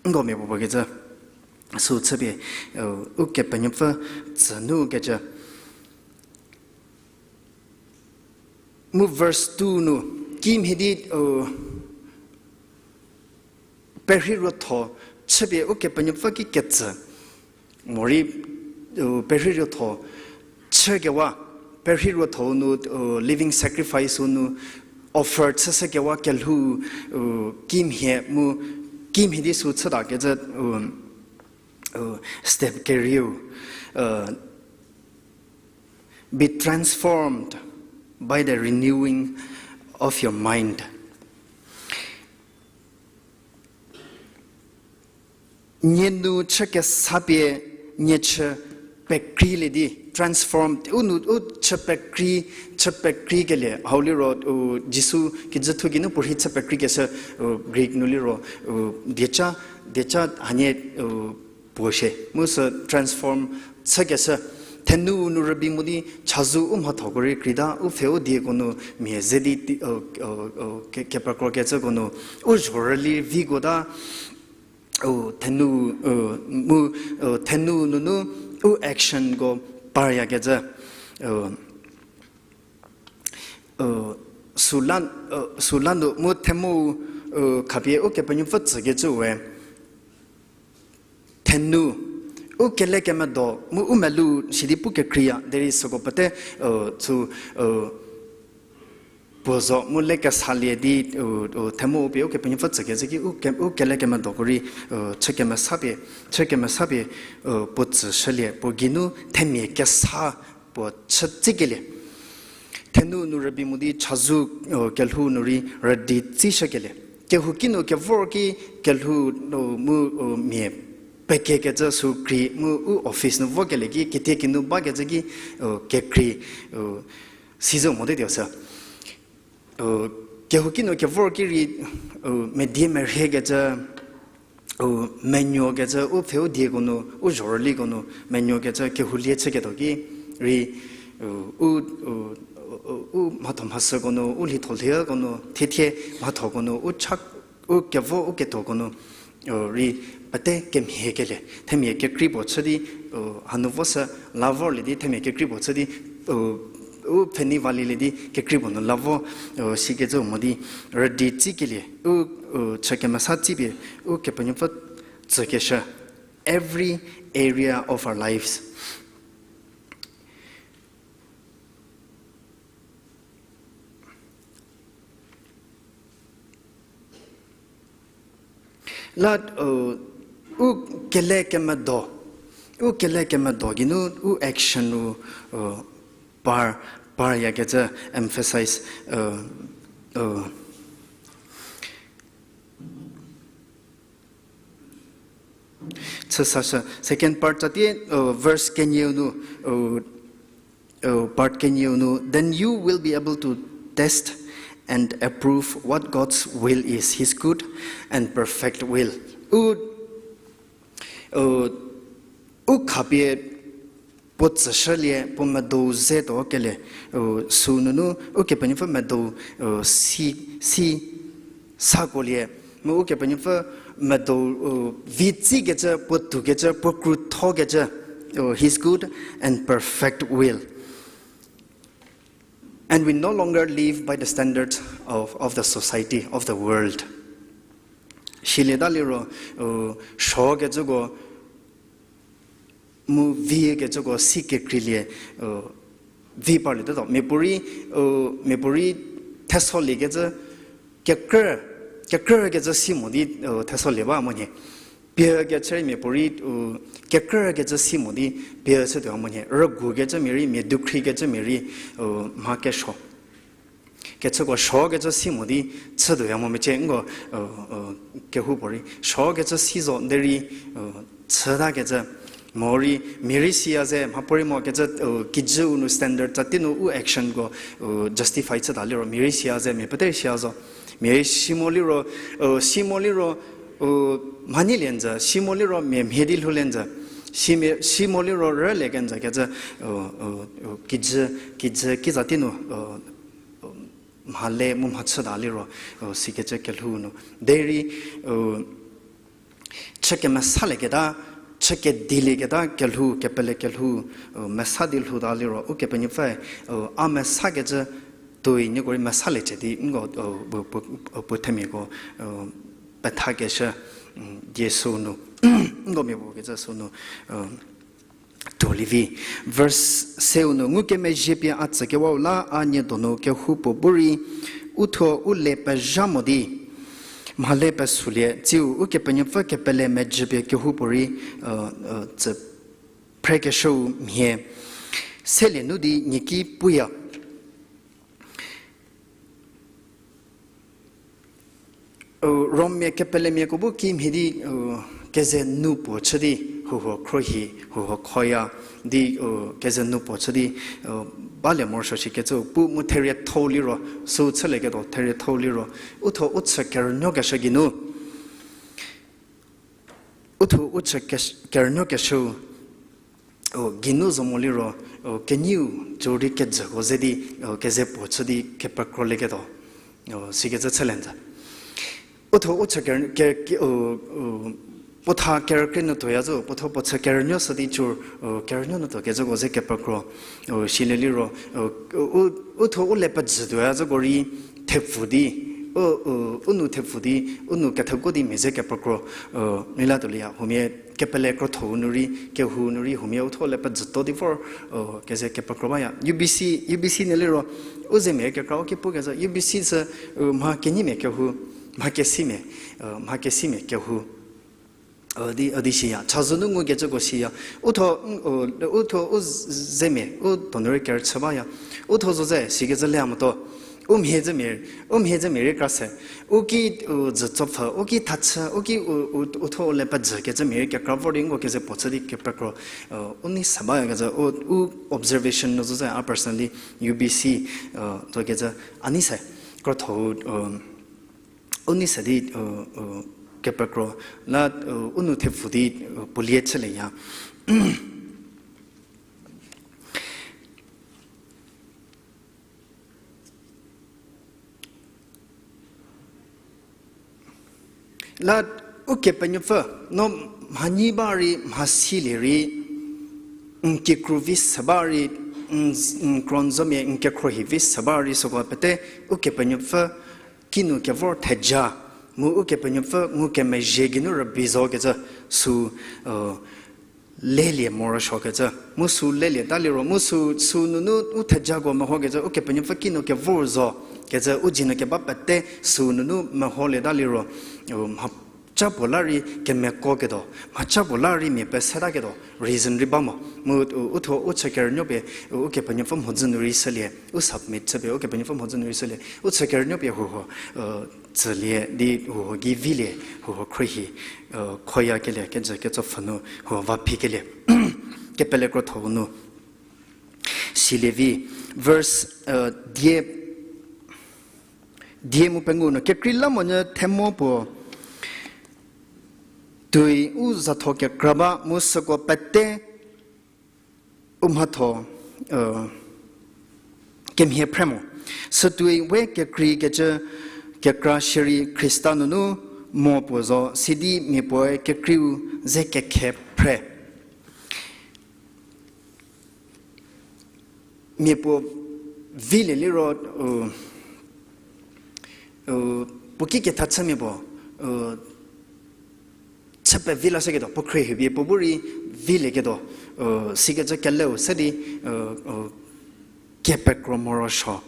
nko mia puo puo kecü, sü chüpie, u, Ukepenuopfü tsü nukecü. Mu verse two nu, kimhie di, u, perhei ruotho chüpie Ukepenuopfü ki ketsü, morei, u, perhei ruotho chükewa, perhei ruotho nu, u, living sacrifice-u nu offer chüshükewa kelhou, u, kimhie mu, kimhie di sü chütakecü, u, u, step kerieu, u, be transformed by the renewing of your mind. Nie nu chü kesa pie nie chü pekreilie di, transformed, u nu, u chü pekrei, chü pekreikelie, hau liro, u, Jisu kijüthu geinu puorhi chü pekreikeshü, u, Greek nu liro, u, dieca, dieca hanie, u, puo shie, mu sü transform chükeshü, thenu nu rübei mo di chazou u mhathoko rei kreita, u pfhe u dieko nu mia ze di, u, u, u, ke, kepekrokecüko nu, u zhorüli viko ta, u, thenu, u, mu, u, thenu nunu, u actionko paryakecü, u, u, süla, u, süla nu mu themu, u, khapie Ukepenuopfü tsükecü we, thenu, u kelekemedo mu u melou sidi pu kekreiya, derei süko pete, u, sü, u, puo zo mu le kesalie di, u, u, themu pie Ukepenuopfü tsükecü ki, u ke-, u kele kemedoko rei, u, chü kemesapie, chü kemesapie, u, puo tsüshülie, puo geinu themia kesa puo chü tsikelie. Thenu nu rübei mo di chazou, u, kelhou nu rei rüdi tsishükelie. Kehouki nu kevor ki kelhou, u, mu, u, mia pekekecü sü krei mu u office nu vokelie ki, kitiekinu bakecü ki, u, kekrei, u, sizü mote tuo sü. U, kehouki nu kevor ki rei, u, medie merhiekecü, u, menuokecü, u pfhe u dieko nu, u zhorüliko nu, menuokecü, kehoulie chüketuo ki rei, u, u, u, u, u mhatho mhasüko nu, u lhitho lhiko nu, thiethie mhathoko nu, u cha, u kevo, u ketuoko nu, u, rei pete kemhie kelie, themia kekrei puo chü di, u, hanu vo sü la vorlie di, themia kekrei puo chü di, u, u pfhenei valielie di, kekrei puo nu la vo, u, sikecü mo di, rüdi tsikelie, u, u, chü kemesa tsipie, Ukepenuopfü tsükeshü. Every area of our lives. La, u, u kele kemedo, u kele kemedo geinu u action u, u, par, paryakecü emphasize, u, u, chü sashü. Second part tsatie, u, verse kenieu nu, u, u, part kenieu nu, then you will be able to test and approve what God's will is, his good and perfect will. U, u, u khapie puo tsüshülie, puo medou ze tuo kelie, u, sü nunu Ukepenuopfü medou, u, si, si sakolie, mu Ukepenuopfü medou, u, vi tsikecü, puo toukecü, puo kruthokecü, u, his good and perfect will. And we no longer live by the standards of, of the society, of the world. Silieta liro, u, suokecüko, mu vikecüko si kekreilie, u, vi parlietuo. Miapuorei, u, miapuorei thesoliekecü, kekrü, kekrükecü si mo di, u, thesolie ba mo nhie. Pie kechü rei miapuorei, u, kekrükecü si mo di pie chütuoya mo nhie. Rügukecü mia rei, mia dukhrikecü mia rei, u, mha kesuo. Kechüko suokecü si mo di chütuoya mo mecie nko, u, u, kehoupuorei. Suokecü si zo derei, u, chütakecü. Morei, mia rei siya ze, mhapuorei mokecü, u, kijüu nu standard tsatie nu u actionko, u, justify chüta liro, mia rei siya ze, mia pete rei siya zo. Mia rei si mo liro, u, si mo liro, u, mhanyi lienjü, si mo liro mia mhie di lhou lienjü, si mia, si mo liro rülie kenjü kecü, u, u, u, kijü, kijü, kiza tei nu, u, u, mhale mu mhachüta liro, u, sikecü kelhou nu. Derei, u, chü kemesalieketa, chü kedilieketa kelhou, kepele kelhou, u, mesa di lhouta liro, Ukepenuopfü, u, a mesakecü tuoi nieko rei mesaliecie di, nko, u, puo, puo, puo themiako, u, pethakeshü, u, die sünu, nko mia puo kecü sünu, u, tuolie vi. Verse seu nu, ngukemezhie pie a tsükewau la a nie donu kehoupuo bu rei, u thuo u le pezha mo di, mhale pesülie, tsiu Ukepenuopfü kepele mejü pie kehoupuorei, u, u, tsü phrekeshüu mhie, selie nu di nieki puya. U, Rommia kepelemiako bu kimhie di, u, keze nu puo chü di, huho khrohi, huho khoya, di, u, keze nu puo chü di, u, balie morosuo shikecü pu mu therietho liro, sü chülieketuo therietho liro, u thuo u chü kerünuokeshü geinu. U thuo u chü kesh-, kerünuokeshüu, u, geinu zo mo liro, u, kenieu, cü rei kejüko ze di, u, keze puo chü di kepekro lieketuo, u, sikecü chülenjü. U thuo u chü ker-, ke-, ke-, u, u, puo tha kerükrie nu tuoya zo, puo thuo puo chü kerünuo sü di cü, u, kerünuo nu tuokecüko ze kepekro, u, silie liro, u, u, u thuo u le pejü tuoya zoko rei thepfu di, u, u, u nou thepfu di, u nou ketheko di mia ze kepekro, u, rei la tuolieya, huomia kepele krotho-u nu rei, kehou nu rei, huomia u tho le pejütuo di vor, u, keze kepekro baya. U B C, U B C nu liro, u zemia kekra u ki pukecü, U B C sü, u, mha kenyimia kehou, mha kesimia, u, mha kesimia kehou. Di, di siya, chazou nu ngukecüko siya. U tho, u, u tho, u zemia, u tho nu rei kerüchü baya. U tho zo ze, sikecü le a motuo. U mhie zemia, u mhie zemia rei kra se. U ki, u, dzütsopfü, u ki thachü, u ki, u, u, u tho le pejükecü mia rei kekra vor di ngu keze puo chü di kepekro, u, u nei se bayakecü, u, u observation nu zo ze, a personally, U B C, u, zo kecü, a nei se, krotho-u, u, u nei se di, u, u, kepekro, la, u, u nou thepfu di, u, pulie chülieya. La Ukepenuopfü, no mhanyi ba rei, mhasilie rei, n kikru vi se ba rei, n, n kro n zomia n kekhruohi vi se ba rei süko pete, Ukepenuopfü kinu kevor theja, mu Ukepenuopfü ngukemezhie geinu rübei zokecü sü, u, lelie morosuokecü, mu sü lelie ta liro, mu sü, sü nunu u thejako mehokecü, Ukepenuopfü kinu kevor zo, kecü u dzie nu keba pete sü nunu meholie ta liro, u, mhaca puo la rei kemeko ketuo, mhaca puo la rei mia peseta ketuo, reason rei ba mo. Mu, u, u thuo u chü kerünuopie, u, Ukepenuopfü mhodzü nu rei shülie, u submit chüpie, Ukepenuopfü mhodzü nu rei shülie, u chü kerünuopie huho, u, tsülie, di huho gei vilie, huho khruohi, u, khoyakelie, kejü ketsopfhü nu, huho va phikelie. Kepele krotho-u nu. Silie vi, verse, u, die, die mu pengou nu, kekreilamonyü themo puo tuoi u zatho kekra ba mu süko pete u mhatho, u, kemhie phre mo. Sütuoi we kekreikecü kekra shierei Khrista nunu mo puo zo, sidi mia puoe kekreiu ze kekhe phre. Mia puo vilie liro, u, u, puo ki ketha chümia puo, u, chü pevi lashüketuo, puo khruohi pie puo bu rei vilieketuo, u, sikecü keleu se di, u, u, kepekro morosuo.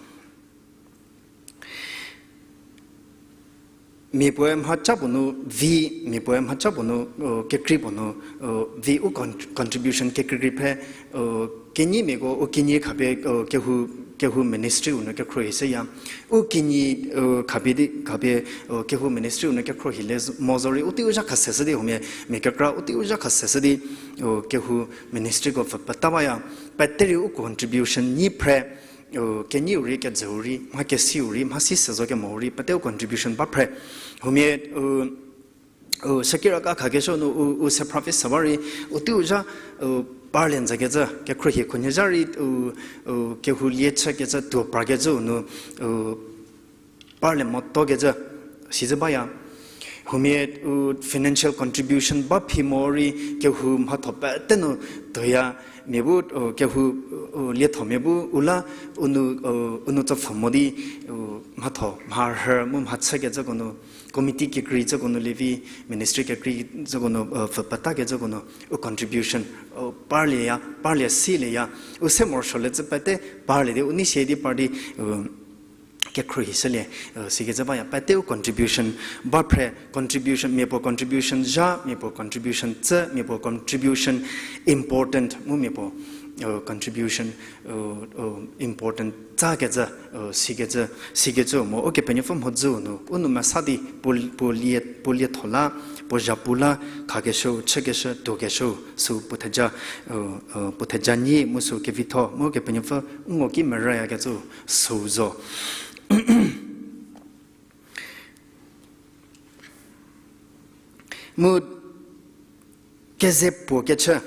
Mia puoe mhaca puo nu vi, mia puoe mhaca puo nu, u, kekrei puo nu, u, vi u con-, contribution kekreikrei phre, u, kenyimiako u kinyi khapie, u, kehou, kehou ministry-u nu kekhruohi shüya. U kinyi, u, khapie di, khapie, u, kehou ministry-u nu kekhruohi le z-, mo zorei u teiu zha khaseshü di huomia, mia kekra u teiu zha khaseshü di, u, kehou ministryko pfü peta baya. Pete rei u contribution nyi phre, u, kenyiu rei, kejüu rei, mha kesiu rei, mhasi se zo kemou rei, pete u contribution ba phre. Huomia, u, u, shükiraka khakeshü nu, u, u sephra vi se ba rei, u teiu zha, u, parlie n zakecü, kekhruohi khunhie zha rei, u, u, kehou lie chükecü, tuo parkecüu nu, u, parlie motokecü, sizü baya. Huomia, u, financial contribution ba phi mo rei, kehou mhatho pete nu tuoya, mia bu, u, kehou, u, liethomia bu, u la, u nou, u, u nou tsopfhü mo di, u, mhatho, mharhü, mu mhachükecüko nu, committee kekreikecüko nu lievi, ministry kekreikecüko nu, u, pfü petakecüko nu, u contribution, u, parlieya, parlie silieya, u se morosuo le cü pete, parlie di, u nei sie di par di, u, kekhruohi shülie, u, sikecü baya, pete u contribution, ba phre contribution, mia puo contribution zha, mia puo contribution tsü, mia puo contribution important, mu mia puo, u, contribution, u, u, important tsakecü, u, sikecü, sikecü mo, Ukepenuopfü mhodzüu nu, u nou mesa di, puo, puo lie, puo lietho la, puo zhapu la, khakeshü, chükeshü, tuokeshü, sü puo theja, u, u, puo theja nyi, mu sü kevitho, mu Ukepenuopfü, ngo ki merüyakecü, sü zo. Mu keze puo kechü,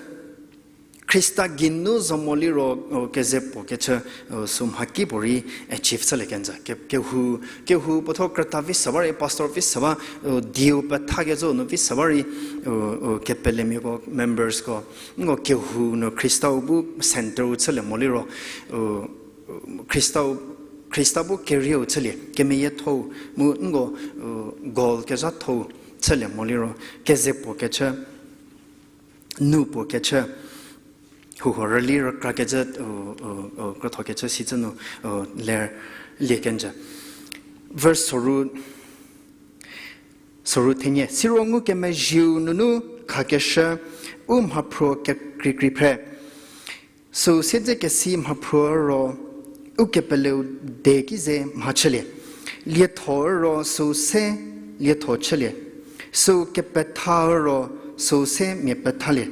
Khrista geinu zo mo liro, u, keze puo kechü, u, sü mhakipuorei achieve chülie kenjü. Ke-, kehou, kehou puotho krüta vi se ba rei, pastor vi se ba, u, dieu pethakecü nu vi se ba rei, u, u, kepelemiako, members ko, ngo kehou nu Khristau bu centre-u chülie mo liro, u, u, Khristau Khrista bu kerieu chülie, kemeyiethou, mu nko, goal kezhathou chülie mo liro, keze puo kechü, nu puo kechü, huho rüli rükra kecü, krütho kechü sicü nu, ler lie kenjü. Verse soru, soru thenie, siro ngukemezhieu nunu khakeshü u mhaphruo kekreikrei phre. Süu siedzekesi mhaphruo ro, ukepeleu de ki ze mhachülie. Lietho ro süu se lietho chülie. Süu kepetha ro süu se mia pethalie.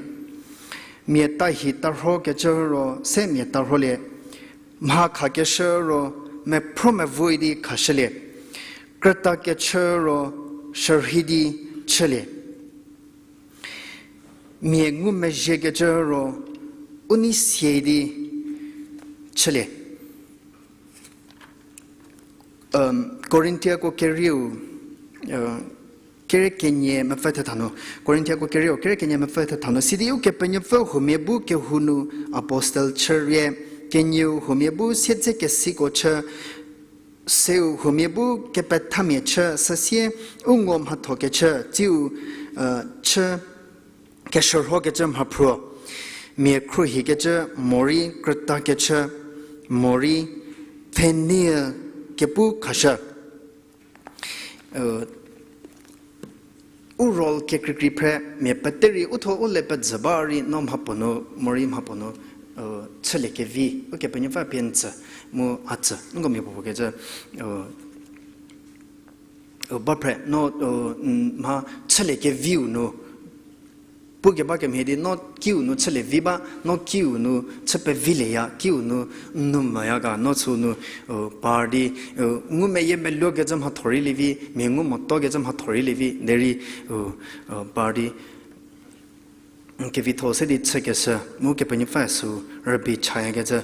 Mia tahi tarhokecü ro se mia tarholie. Mha khakeshü ro mephro mevoui di khashülie. Krüta kechü ro shürhei di chülie. Mia ngumezhiekecü ro u nei sie di chülie. Korintiako kerieu, kere kenie mepfü thetha nu, Korintiako kerieu kere kenie mepfü thetha nu, sidi Ukepenuopfü huomia bu kehou nu apostel chürie, kenieu huomia bu siedzekesiko chü, süu huomia bu kepethamia chü, süsie u ngo mhatho kechü, tsiu chü keshürhokecü mhaphruo, mia khruohikecü morei krüta kechü morei pfhenie kepu khashü. U role kekreikrei phre, mia pete rei u thuo u le pejü ba rei no mhapuo nu, morei mhapuo nu, chülie kevi, Ukepenuopfü pie n tsü, mu a tsü, nko mia puopuo kecü, ba phre, no, mha chülie keviu nu, pukeba kemhie di, no kiu nu chülie vi ba, no kiu nu chü pevilieya, kiu nu n nou mvüya ga, no süu nu, par di, ngumeyie meluokecü mhatho rei lievi, mia ngu motuokecü mhatho rei lievi, derei, par di, kevitho se di chükeshü, mu Kepenuopfü süu rübei chayakecü,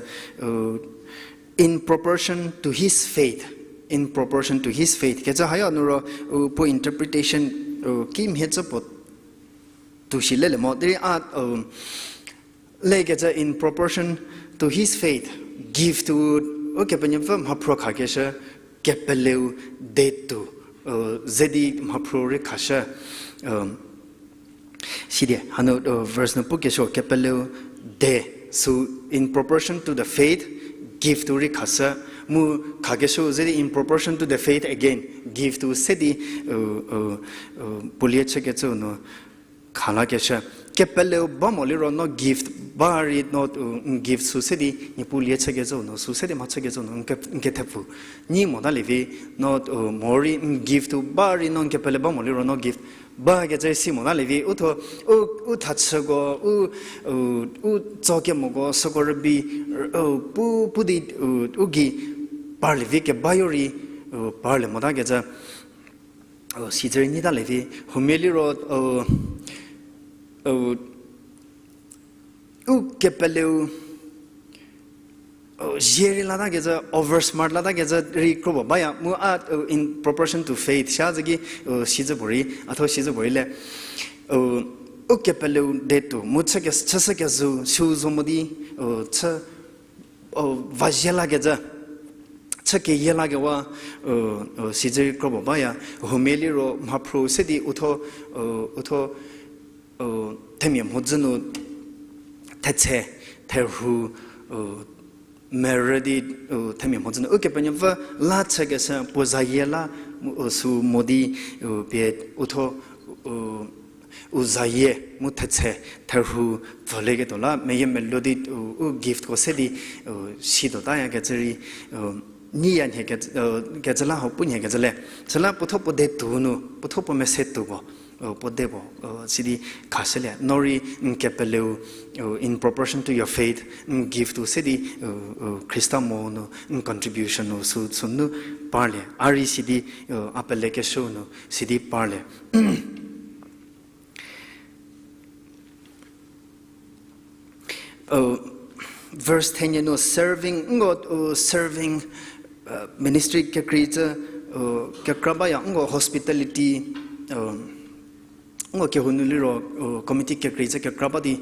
in proportion to his faith, in proportion to his faith kecü haya nu ro, puo interpretation, kimhie cü puo tuo shi lelie mo, derei a, lekecü in proportion to his faith, gift u, Ukepenuopfü mhaphruo khakeshü, kepeleu de tuo, ze di mhaphruo rei khashü, sidi hanu, verse nu pukeshü kepeleu de, süu in proportion to the faith, gift u rei khashü, mu khakeshü ze di in proportion to the faith again, gift u se di, pulie chükecüu nu khalakeshü. Kepeleu ba mo liro no gift ba rei no, n gift süu se di Niepuu lie chükecüu nu, süu se di mha chükecüu nu, n ke, n kethepfu nyi motalie vi, no, morei n gift u ba rei no n kepele ba mo liro no gift bakecü si motalie vi, u thuo, u, u thachüko, u, u tsokemoko, süko rübei, pu, pu di, u gei parlie vi kebayo rei, parlie motakecü, sicü rei nyitalie vi, huomia liro, u kepeleu, zie rei latakecü, over smart latakecü rei kropuo baya, mu a, in proportion to faith, sha zü ki, sicü puorei, a thuo sicü puorei le, u kepeleu de tuo, mu chü ke, chüshü kezhü, süu zo mo di, chü, vazie lakecü, chü keyie lakewa, sicü rei kropuo baya, huomia liro mhaphruo se di u thuo, u thuo, themia mhodzü nu thetse, therhu, merü di, themia mhodzü nu Ukepenuopfü la chükeshü puo zayie la, mu, süu mo di, pie u thuo, u zayie mu thetse, therhu pfülieketuo la meyiemeluo di, u giftko se di, situotayakecü rei, nyiya nhie ke, kecü la hau pu nhie kecü le. Süla puo thuo puo de tuo nu, puo thuo puo mese tuo puo, puo de puo, sidi khashülie. No rei n kepeleu, in proportion to your faith, n gift u se di, Khrista mo nu, n contribution u süu, süu nu parlie. A rei sidi, a pelekeshüu nu, sidi parlie. Verse ten nu serving, nko, serving, ministry kekreicü, kekra baya, nko hospitality, nko kehou nu liro, committee kekreicü kekra ba di,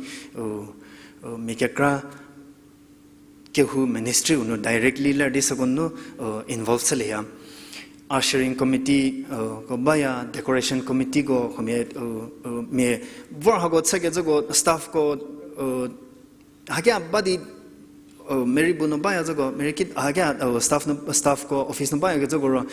mia kekra kehou ministry-u nu directly ler di süko nu involve chülieya. Ushering committee ko baya, decoration committee ko, huomia mia vor hako chükecüko staff ko, hakia ba di, meri bu nu baya züko, meri ki hakia staff nu, staff ko office nu bayakecüko ro,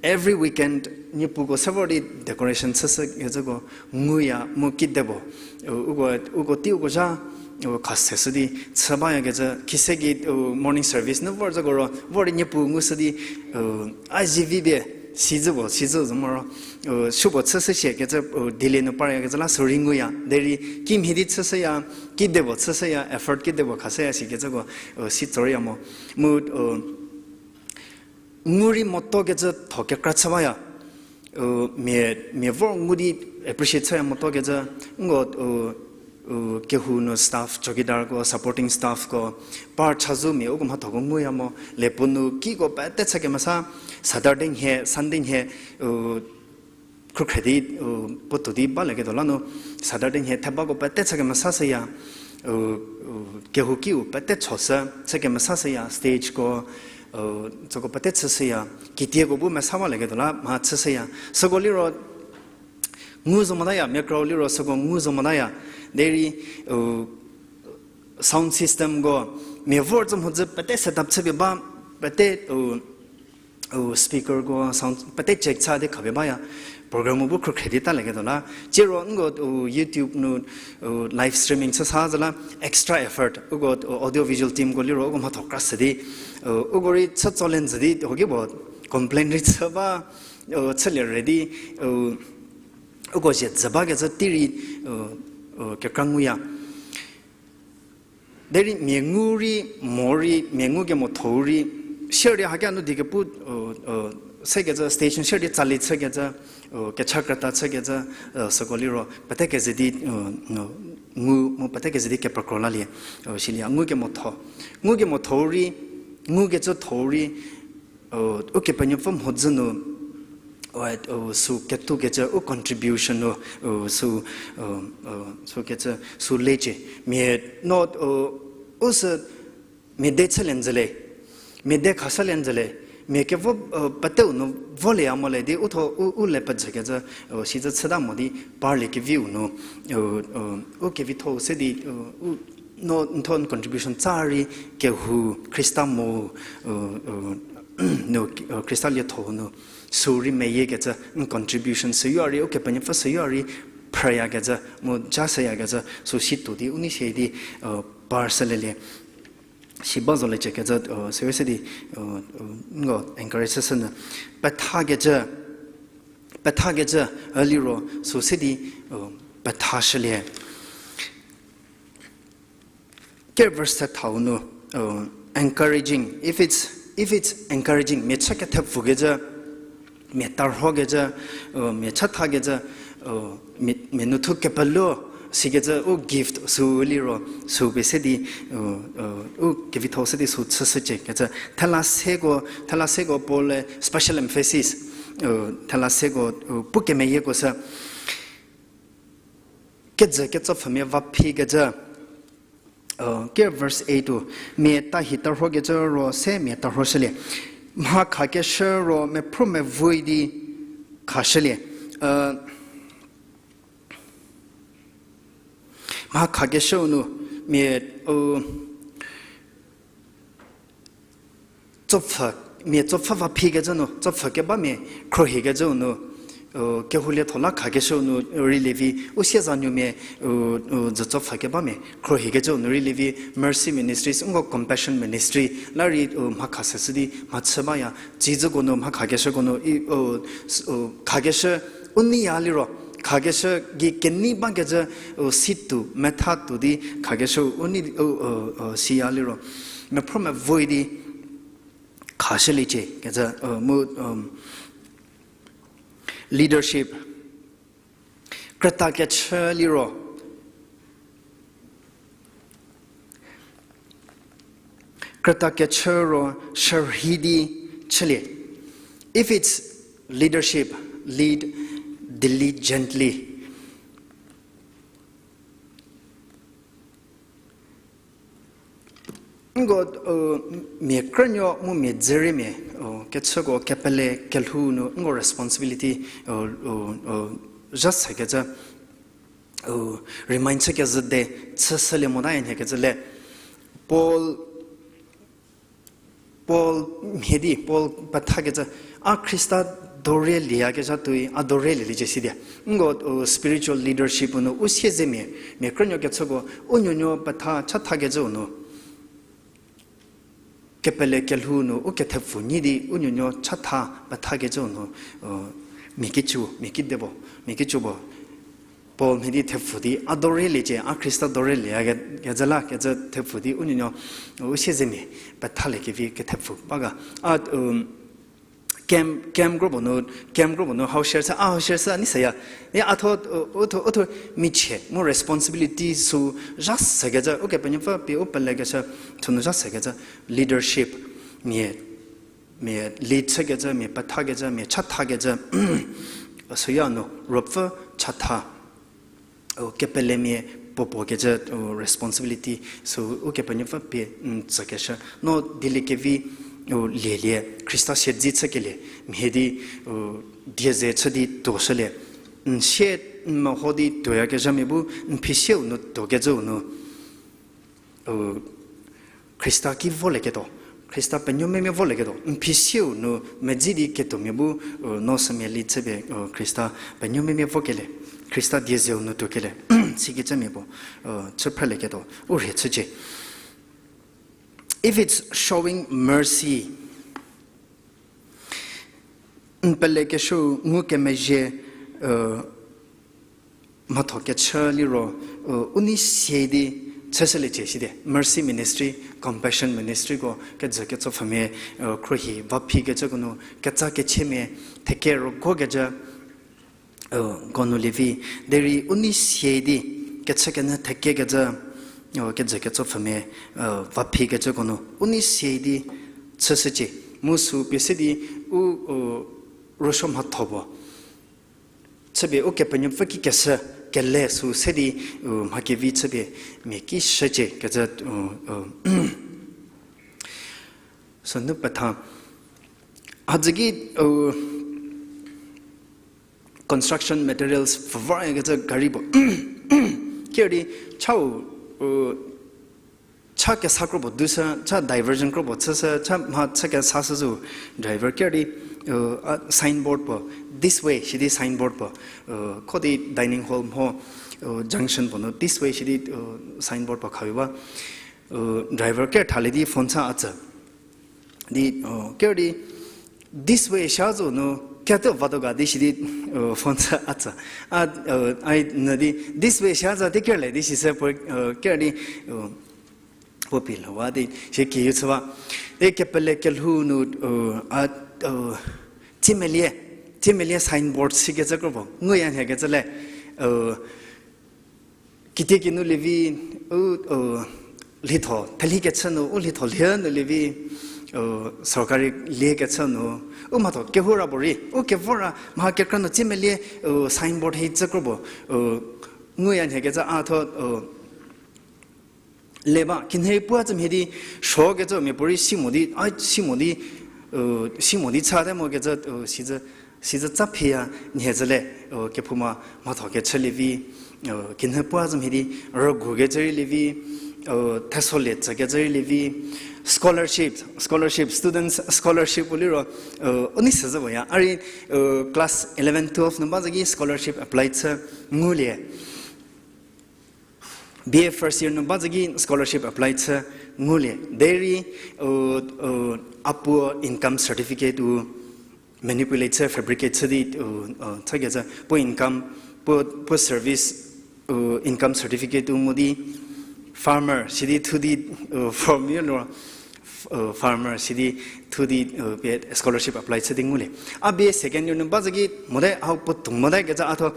every weekend niepuko se vor di decoration chüshükecüko nguya mu kidepuo, uko, uko tei uko zha, u khase shü di chü bayakecü, khise ki morning service nu vor züko ro vor di niepu ngushü di, a zivi bie, sizü puo, sizü zo moro, supuo chüshü shie kecü, delay nu paryakecü la sü rei nguya derei kimhie di chüshüya, kidepuo chüshüya, effort kidepuo khashüya sikecüko si tsoya mo. Mu ngu rei moto kecü tho kekra chü baya. Mia, mia vor ngu di appreciate chüya moto kecü, nko, kehou nu staff, chowkidar ko, supporting staff ko, par chazou mia uko mhathoko nguya mo, le puo nu kiko pete chü kemesa, Saturday nhie, Sunday nhie, khrükhre di, puotou di balieketuo la nu, Saturday nhie thebako pete chü kemesa shüya, kehou kiu pete cho shü, chü kemesa shüya, stage ko, tsüko pete chüshüya, kitieko bu mesa balieketuo la mha chüshüya. Süko liro ngu zo motaya, mia krau liro süko ngu zo motaya. Derei sound system ko, mia vor tsü mhodzü pete setup chüpie ba, pete speaker ko sound pete check chü di khapie baya, program-u bu khrükhre di talieketuo la. Siro nko YouTube nu live streaming chü sa zü la extra effort uko audio visual team ko liro uko mhatho kra shü di, uko rei chü tsolie nzü di hoki puo complain rei chü ba, chülie re di, uko zhie dzü bakecü tei rei kekra nguya. Derei mia ngu rei, mo rei, mia ngu kemotho rei, sier di hakia nu di kepu sekecü station sier di tsali chükecü, kecha krüta chükecü, süko liro pete keze di ngu mu pete keze di kepekro lalie, silie ngu kemotho, ngu kemotho rei, ngukecü tho rei, Ukepenuopfü mhodzü nu, sü ketukecü u contribution nu, sü, sükecü sü lecie. Mia no, u sü mia de chülie nzüle, mia de khashülie nzüle, mia kevo, peteu nu volieya mo le di u tho u, u le pejükecü, sizü chüta mo di parlie keviu nu, u kevitho se di, u, no n tho n contribution tsa rei kehou Khrista mo, nu, Khrista lietho nu, sü rei meyiekecü n contribution süyo rei Ukepenuopfü süyo rei phrüyakecü mu ja shüyakecü sü si tuo di u nei sie di, par shülielie. Si ba zoliecie kecü, süu se di, nko encourage shünyü. Pethakecü, pethakecü, liro sü se di, pethashülie. Ker verse thau nu, encouraging, if it's, if it's encouraging, mia chü kethepfukecü, mia tarhokecü, mia chathakecü, mia, mia nu thu kepelo, sikecü u gift sü liro, sü pie se di, u kevitho se di sü chüshücie kecü. Thela seko, thela seko Paul-e special emphasis, thela seko, pu kemeyieko sü. Kejü ketsopfhümia va phikecü, ker verse eight-u, mia tahi tarhokecü ro se mia tarhoshülie. Mha khakeshü ro mephrü mevoui di khashülie. Mha khakeshüu nu, mia, u, tsopfhü, mia tsopfhü va phikecü nu, tsopfhü kebamia khruohikecüu nu, kehoulietho la khakeshüu nu rei lievi, u siezanuomia, u, u, dzü tsopfhü kebamia khruohikecüu nu rei lievi, Mercy Ministries, nko Compassion Ministry, la rei, u, mha khashüshü di mha chü baya, tsizüko nu, mha khakeshüko nu, i, u, khakeshü, u neiya liro, khakeshü gei kenei bakecü, u, si tuo, metha tuo di, khakeshü u nei, u, u, u, siya liro. Mephrü mevoui di, khashüliecie, kecü, u, mu, u, leadership, krütakechü liro, krütakechü ro shürhi di chülie. If it's leadership, lead diligently. Nko, mia krünuo mu mia dzüriemia, kechüko kepele kelhou nu nko responsibility zha sekecü, remind chükezhü de, chüshülie mota nhie kecü le. Paul, Paul mhie di, Paul pethakecü, a Khrista doreliyakezha tuoi, a dorelieliecie sidi. Nko spiritual leadership nu u siezemia, mia krünuo kechüko, u nuonuo petha chathakecüu nu kepele kelhou nu u kethepfu nyi di u nuonuo chatha pethakecüu nu, mia kicu, mia kide puo, mia kicu puo. Paul mhie di thepfu di a doreliecie, a Khrista doreliyakezha la kecü thepfu di u nuonuo u siezemia pethaliekevi kethepfu ba ga. A, camp, camp group nu, camp group nu hau share sü, a hau share sü, a nei seya. Ya a tho, u tho, u tho michie mu responsibility sü zha sekecü, Ukepenuopfü pie u pelekeshü, thunu zha sekecü, leadership, mia, mia lead chükecü, mia pethakecü, mia chathakecü, süya nu ruopfü chatha, kepelemia puopuo kecü, responsibility, sü Ukepenuopfü pie n tsükeshü. No dieliekevi, lielie, Khrista siedzi chükelie, mhie di, die ze chü di tuoshülie, n sie, n meho di tuoyakezhamia bu, n phisieu nu tuokecüu nu, Khrista ki volieketuo, Khrista penuomemia volieketuo, n phisieu nu medzi di ketuomia bu, no sümia lead chüpie, Khrista penuomemia vokelie, Khrista die zeu nu tuokelie, sikecümia puo, chü phrülieketuo, u rhie chücie. If it's showing mercy, n pelekeshüu ngukemezhie, mhatho kechü liro, u nei sie di chüshüliecie sidi, mercy ministry, compassion ministryko kejü ketsopfhümia, khruohi va phikecüko nu, ketsa kechiemia, theke rüguokecü, ko nu lievi, derei u nei sie di, kechükenyü thekekecü, kejü ketsopfhümia, va phikecüko nu u nei sie di chüshücie, mu sü pie se di, u, rüsuo mhatho puo chüpie Ukepenuopfü ki keshü kele sü se di, mha kevi chüpie mia ki shücie kecü, sünu petha. Hadzü ki, construction materials pfü vayakecü gari puo, ker di, chau, cha kesa kro puo dushü, cha diversion kro puo chüshü, cha mha chü kesa shü zo, driver ker di, signboard puo, this way sidi signboard puo, kho di dining hall mho, junction puo nu this way sidi, signboard puo khawa, driver ker thalie di phone chü a tsü di, ker di, this way sha zo nu, keto vatuo ga di sidi, phone chü a tsü. A, ai nü di this way sha za di kerle di sisü puo, ker di, puo pie lhowa di si kiu chüwa. Di kepele kelhou nu, a, tsiemelie, tsiemelie signboard sikecü kro puo nguya nhie kecü le, kitiekinu lievi, u, lhitho, thelhikechü nu, u lhitho lhie nu lievi, sorkari liekechü nu, u mhatho kehou ra puorei, u kevor ra, mha kekra nu tsiemelie, signboard hi cü kro puo, nguya nhie kecü a tho, le ba, kinhie puo a tsü mhie di, suokecü mia puorei si mo di, a, si mo di, si mo di chate mokecü, sizü, sizü tsa phiya nhie zü le, kephouma mhatho kechü lievi, kinhie puo a tsü mhie di, rügu kecü rei lievi, thesolie tsükecü rei lievi, scholarship, scholarship, students scholarship puo liro, u nei sü zü puoya, a rei, class eleven, twelve nu ba zü ki scholarship apply chü ngulie. B A first year nu ba zü ki scholarship apply chü ngulie. Derei, a puo income certificate u manipulate chü, fabricate chü di, chükecü puo income, puo, puo service, income certificate u ngu di farmer sidi thu di, form yo lo, farmer sidi thu di, pie scholarship apply chü di ngulie. A B A second year nu ba zü ki mote, hau puo tung mote kecü a tho,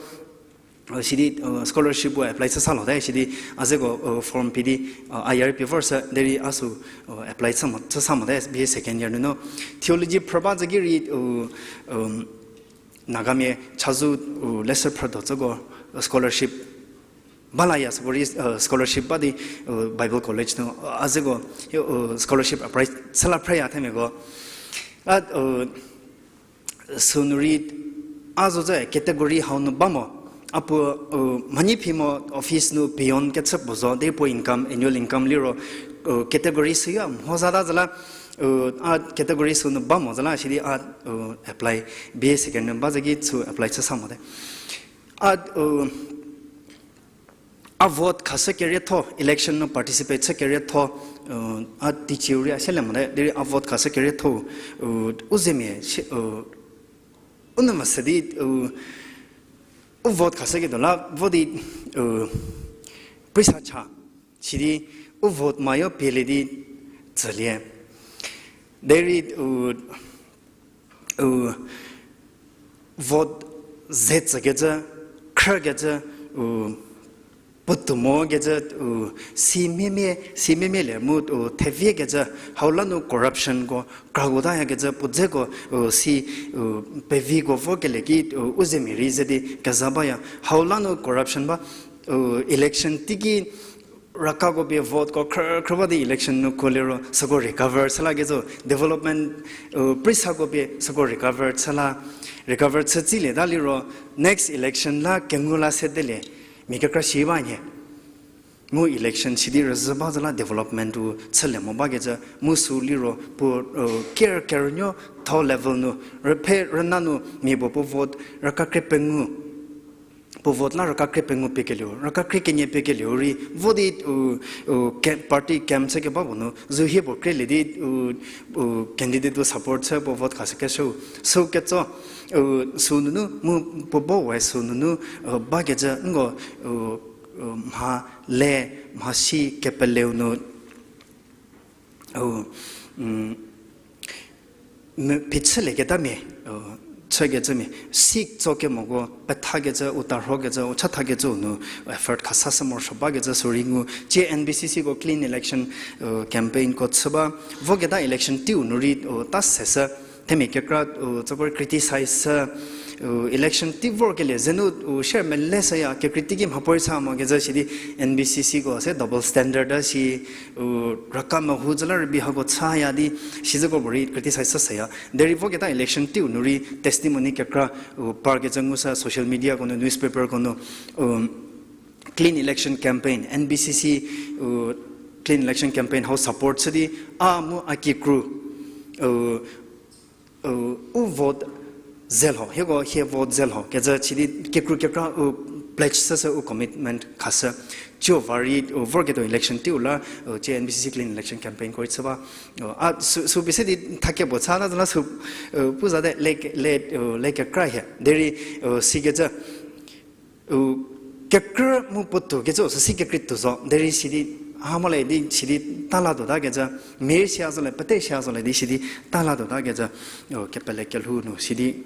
sidi, scholarship u apply chü sa lote sidi, a zeko, form pie di, a year pie vor sü derei a sü, apply chü mo, chü sa mote B A second year nunu. Theology phrü ba zü ki rei, Nagamia chazou, leshü phrüdo tsüko, scholarship Balaya süko rei scholarship ba di Bible College nu a zeko scholarship apply chü la phreya themiako. A sünu rei a zo zo category hau nu ba mo. A puo mhanyi phi mo office nu peon kechü puo zo, derei puo income, annual income liro category süya mho zata zala, a category sünu ba mo zala sidi a apply, B A second nu ba zeki sü apply chü sa mote. A a vote khashü kerietho, election nu participate chü kerietho, a teicieu rei a selie mote, derei a vote khashü kerietho, u zemia u nu mese di u vote khashüketuo la vo di prisa cha, sidi u vote mayo pielie di tsülie. Derei u vote ze tsükecü, khrükecü, u puotou mokecü, u si mhiemhie, si mhiemhie lie mu u theviekecü, hau la nu corruptionko krakuotayakecü puo dzeko u si peviko vokelie ki u zemia rei ze di keza baya. Hau la nu corruption ba, election teiki rükako pie voteko khrü khrü ba di election nu kuo liro süko recover chü lakecü, development, prisako pie süko recover chü la, recover chü tsilie ta liro next election la kengu la sedelie, mia kekra shi ba nhie. Mu election sidi rüzhü ba zü la development u chülie mo bakecü, mu sü liro puo ker kerünuo tho level nu, rüphe rüna nu mia puo puo vote rükakrie pengou, puo vote la rükakrie pengou piekelieu, rükakrie kenie piekelieu rei vo di u party camp chü keba puo nu zu hie puo krielie di u candidate u support chü puo vote khashükeshü. Sü ketso, sü nunu mu puo bo we sü nunu bakecü nko mha le mha si kepeleu nu phichülieketa mia chükecü mia, siketso kemoko pethakecü, u tarhokecü, u chathakecü nu effort khasashü morosuo bakecü sü rei ngu. Tsie N B C Cko clean election campaignko chü ba, voketa election teiu nu rei u ta seshü, themia kekra u tsüko rei criticize shü, u election tei vorkelie zenu u share mele shüya, kekreitei ki mhapuorei cha mokecü sidi N B C Cko se double standard a si, u raka mehu zü la rübei hako chaya di, sizüko puorei criticize shü shüya. Derei voketa election teiu nu rei testimony kekra u parkecü ngushü social mediako nu, newspaperko nu, u clean election campaign, N B C C, u clean election campaign hau support chü di, a mu a kikru, u u vote zelho, hieko hie vote zelho kecü sidi kikru kekra u pledge shüshü, u commitment khashü. Tsie va rei u vorketuo election teiu la, tsie N B C C clean election campaignko rei chü ba. A sü, sü pie se di thakepuo chata zü la sü pu zate le, le kekra hie. Derei sikecü u kekrü mu puotou kecü süsi kekrei tuo zo. Derei sidi ha mo le di sidi ta latuotakecü, mia sia zo le, pete sia zo le di sidi ta latuotakecü, u kepele kelhou nu sidi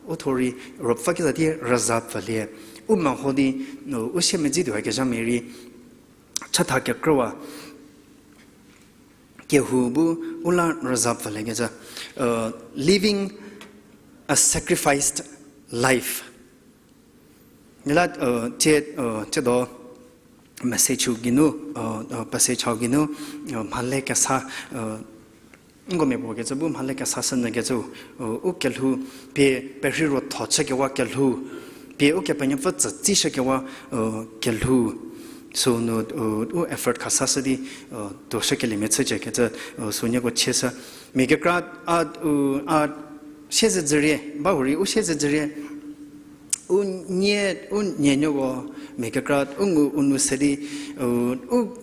u thuo rei ruopfü kezha di rüza pfülie. U meho di u siemedzi tuoyakezhamia rei chatha kekrüwa kehou bu u la rüza pfüliekecü, living a sacrificed life. Nila, tsie, tsiedo message-u geinu, passage hau geinu, mhale kesa, nko mia puo kecü bu mhale kesa shünyükecü, u kelhou, pie perheiro tho chükewa kelhou, pie Ukepenuopfü tsütsishükewa kelhou, sünu u effort khasashü di tuoshükeliemia chücie kecü, sünieko chieshü. Mia kekra a, u, a siezedzürie, ba hurei u siezedzürie, u nie, u nienuoko, mia kekra u ngu u nu se di, u, u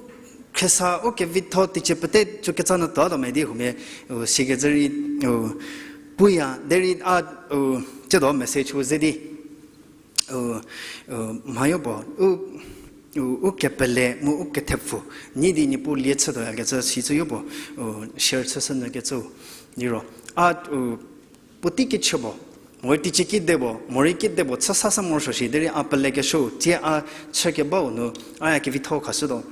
khriesa, u kevitho teicie pete cü ketsa nu tuo tuo me di huomia, u, sikecü rei, u, puya, derei a, u, tsiedo message-u ze di, u, u, mhayo puo, u, u, u kepele mu u kethepfu, nyi di Niepuu lie chütuoyakecü sicü yopuo, u, share chüshünyükecü, liro, a, u, puotei kechü puo, morei teicie kedipuo, morei kedipuo chü sashü morosuo shi, derei a pelekeshü, tsie a chükebau nu, a ya kevitho khashütuo.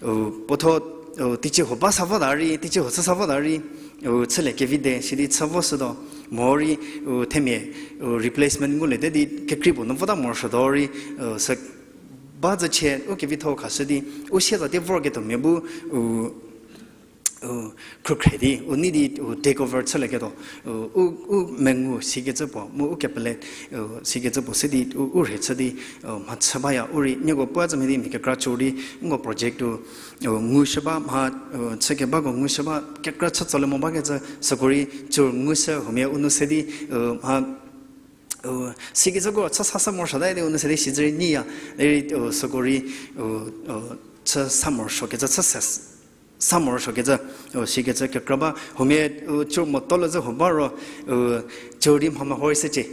U, puotho, u, teicie huo ba sa vota rei, teicie huo chü sa vota rei, u, chülie kevi de, sidi chü voshütuo. Morei, u, themia, u, replacement nguliete di kekrei puo nu vota morosuotuo rei, u, sü ba züchie, u kevitho khashü di, u sieza di vorketuo mia bu, u, u, khrükhre di, u nei di, u take over chülieketuo, u, u, u mengu sikecü puo, mu u kepele, u, sikecü puo se di, u, u rhe chü di, u, mhachü baya, u rei, nieko puo zü mhie di mia kekra chü di, nko project u, u, ngushü ba, mha, u, chü kebako ngushü ba, kekra chü tsolie mo bakecü, süko rei, chü ngushü, huomia u nu se di, u, mha, u, sikecü ko chü sa sa morosuo ta di u nu se di sizü rei nyiya, derei, u, süko rei, u, u, chü sa morosuokecü, chü se, sa morosuokecü, u, sikecü kekra ba, huomia, u, chü moto lezü huo ba ro, u, chü di mha meho rei shücie,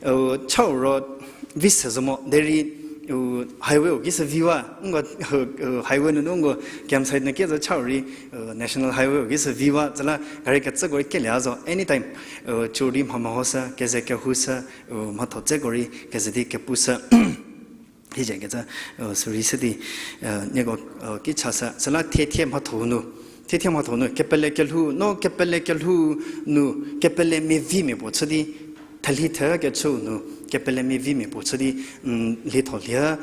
u, chau ro, vi se zo mo, derei, u, highway-u ki sü viwa, nko, u, u, highway nunu nko, campsite nu kezü chau rei, u, national highway-u ki sü viwa, züla gari kecüko rei kelie zo, anytime, u, chü di mha meho shü, keze kehou shü, u, mhatho tseko rei, keze di kepu shü. Hizekecü, u, sürei se di, u, nieko, u, ki cha shü, süla thie thie mhatho nu, thie thie mhatho nu, kepele kelhou, no kepele kelhou nu, kepele miavimia puo chü di, thelhi thekechüu nu, kepele miavimia puo chü di, n, lietho lie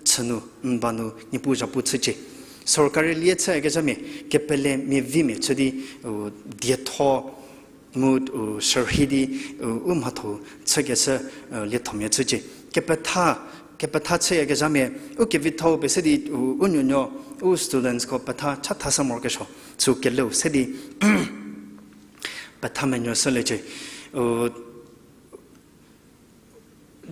chü nu, n ba nu, Niepuu zhapu chücie. Sorkari lie chüyakezhamia, kepele miavimia chü di, u, dietho, mu, u, shürhei di, u, u mhatho chükeshü, u, liethomia chücie. Kepetha, kepetha chüyakezhamia, u kevithau pie se di, u, u nuonuo, u students-ko petha chathashü morokesuo, sü keleu se di, petha menuoshüliecie. U,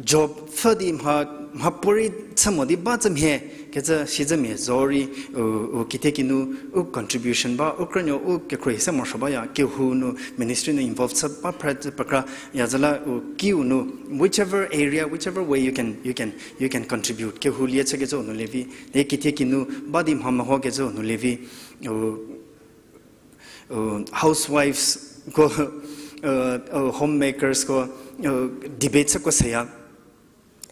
job pfhü di mha, mhapuorei chü mo di ba zü mhie, kecü sizü mia zo rei, u, u kitiekinu, u contribution ba, u krünuo, u kekhruohi se morosuo baya, kehou nu, ministry nu involve chü ba phre zü pekra, ya züla, u kiu nu, whichever area, whichever way you can, you can, you can contribute. Kehou lie chükecüu nu lievi, le kitiekinu, ba di mha mehokecüu nu lievi, u, u, housewives-ko, u, u, homemakers-ko, u, debate chüko seya.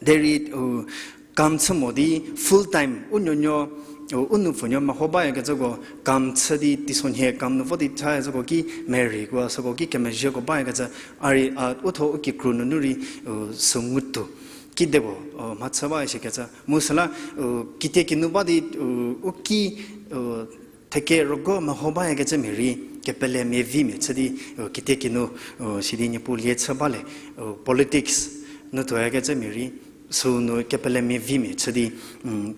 Derei, u, kam chü mo di full time, u nuonuo, u, u nupfunuo meho bayakecüko, kam chü di teisonhie, kam nu vo di chayakecüko ki marry-ko, süko ki kemezhieko bayakecü, a rei, a, u tho u kikru nunu rei, u, sü ngutuo. Kidepuo, u, mhachü ba isikecü. Mu süla, u, kitiekinu ba di, u, u ki, u, theke rügo meho bayakecümia rei, kepele miavimia chü di, u, kitiekinu, u, sidi Niepuu lie chü bale, u, politics nu tuoyakecümia rei, sünu kepele miavimia chü di, u,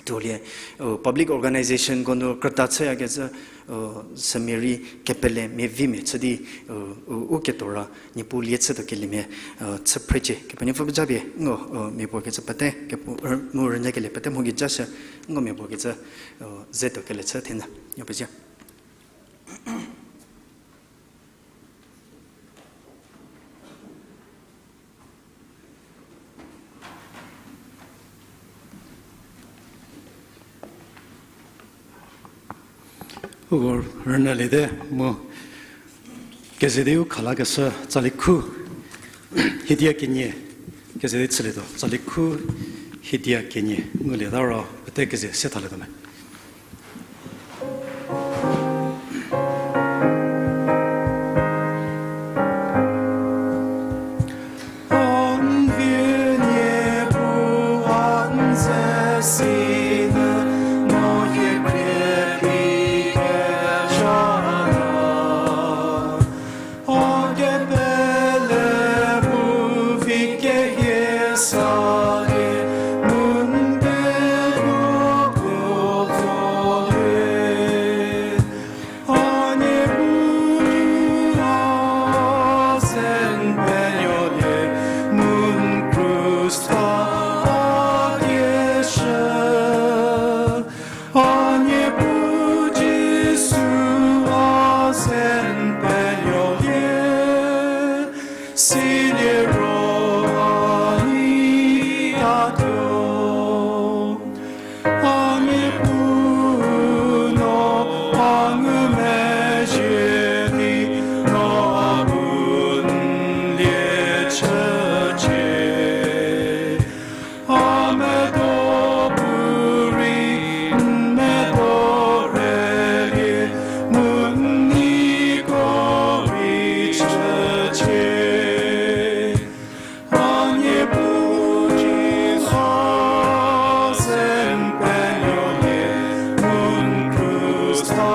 tuolie, u, public organization-ko nu krüta chüyakecü, u, sümia rei kepele miavimia chü di, u, u, u ketuo ra Niepuu lie chütuo keliemia, u, chü phrecie. Kepenuopfü bu japie, no, u, mia puo kecü pete, kepu, er, mu rünyükelie pete mho gei jashü, no mia puo kecü, u, ze tuo kele chü thena. Nyo pezie. Uko rünyüliete mu keze di u khalakeshü tsali khu hidia kenie, keze di chülietuo, tsali khu hidia kenie ngulieta ro pete keze se thalietuo me.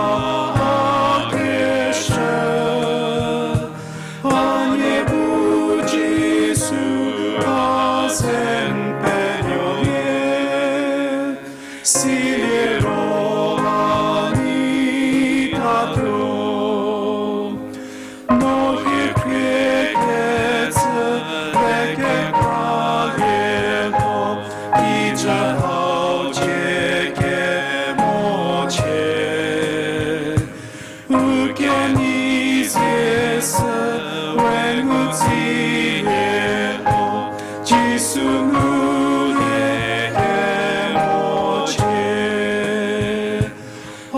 A keshü, a Niepuu Jisu, a zen penuolie, siliro a nei tatuo. No hie khrie kecü pekekra lietuo, kijü hau cie kemochie. U kenei zie sü we ngutsietuo, Jisu ngulie kemochie. A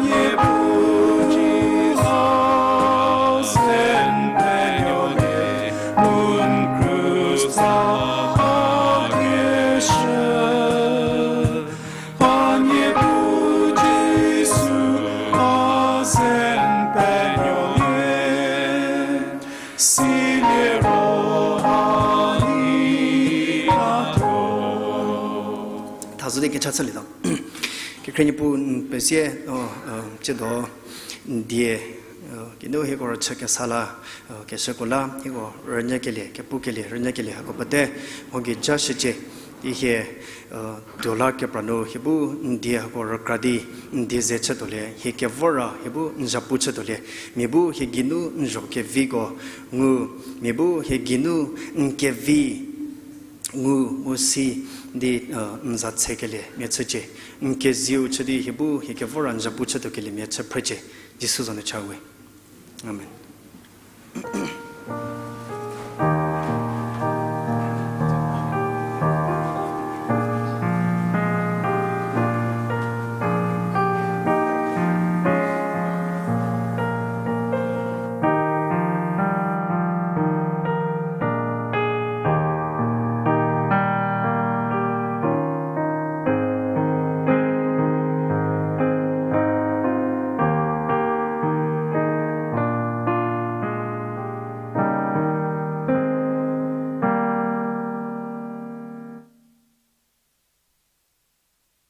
Niepuu Jisu, a zen penuolie, mu n krus ta a keshü. A Niepuu Jisu, a zen penuolie, siliro a nei tatuo. Thazou di kecha chülieta. Kekhrie Niepuu, n pezie, o, tsiedo n die, o, kinu hieko rüchü kesa la, o, keshüko la hieko rünyükelie, kepukelie, rünyükelie hako pete mho gei ja shücie. Di hie, o, tuo la kepra nu hie bu n die hako rükra di n die ze chütuolie, hie kevor ra hie bu n zhapu chütuolie, mia bu hie geinu n zho keviko ngu, mia bu hie geinu n kevi ngu mu si di, o, n za tsekelie mia chücie. N kezieu chü di hie bu hie kevor ra n zhapu chütuokeliemia chü phrecie. Jisu za nu cha we. Amen.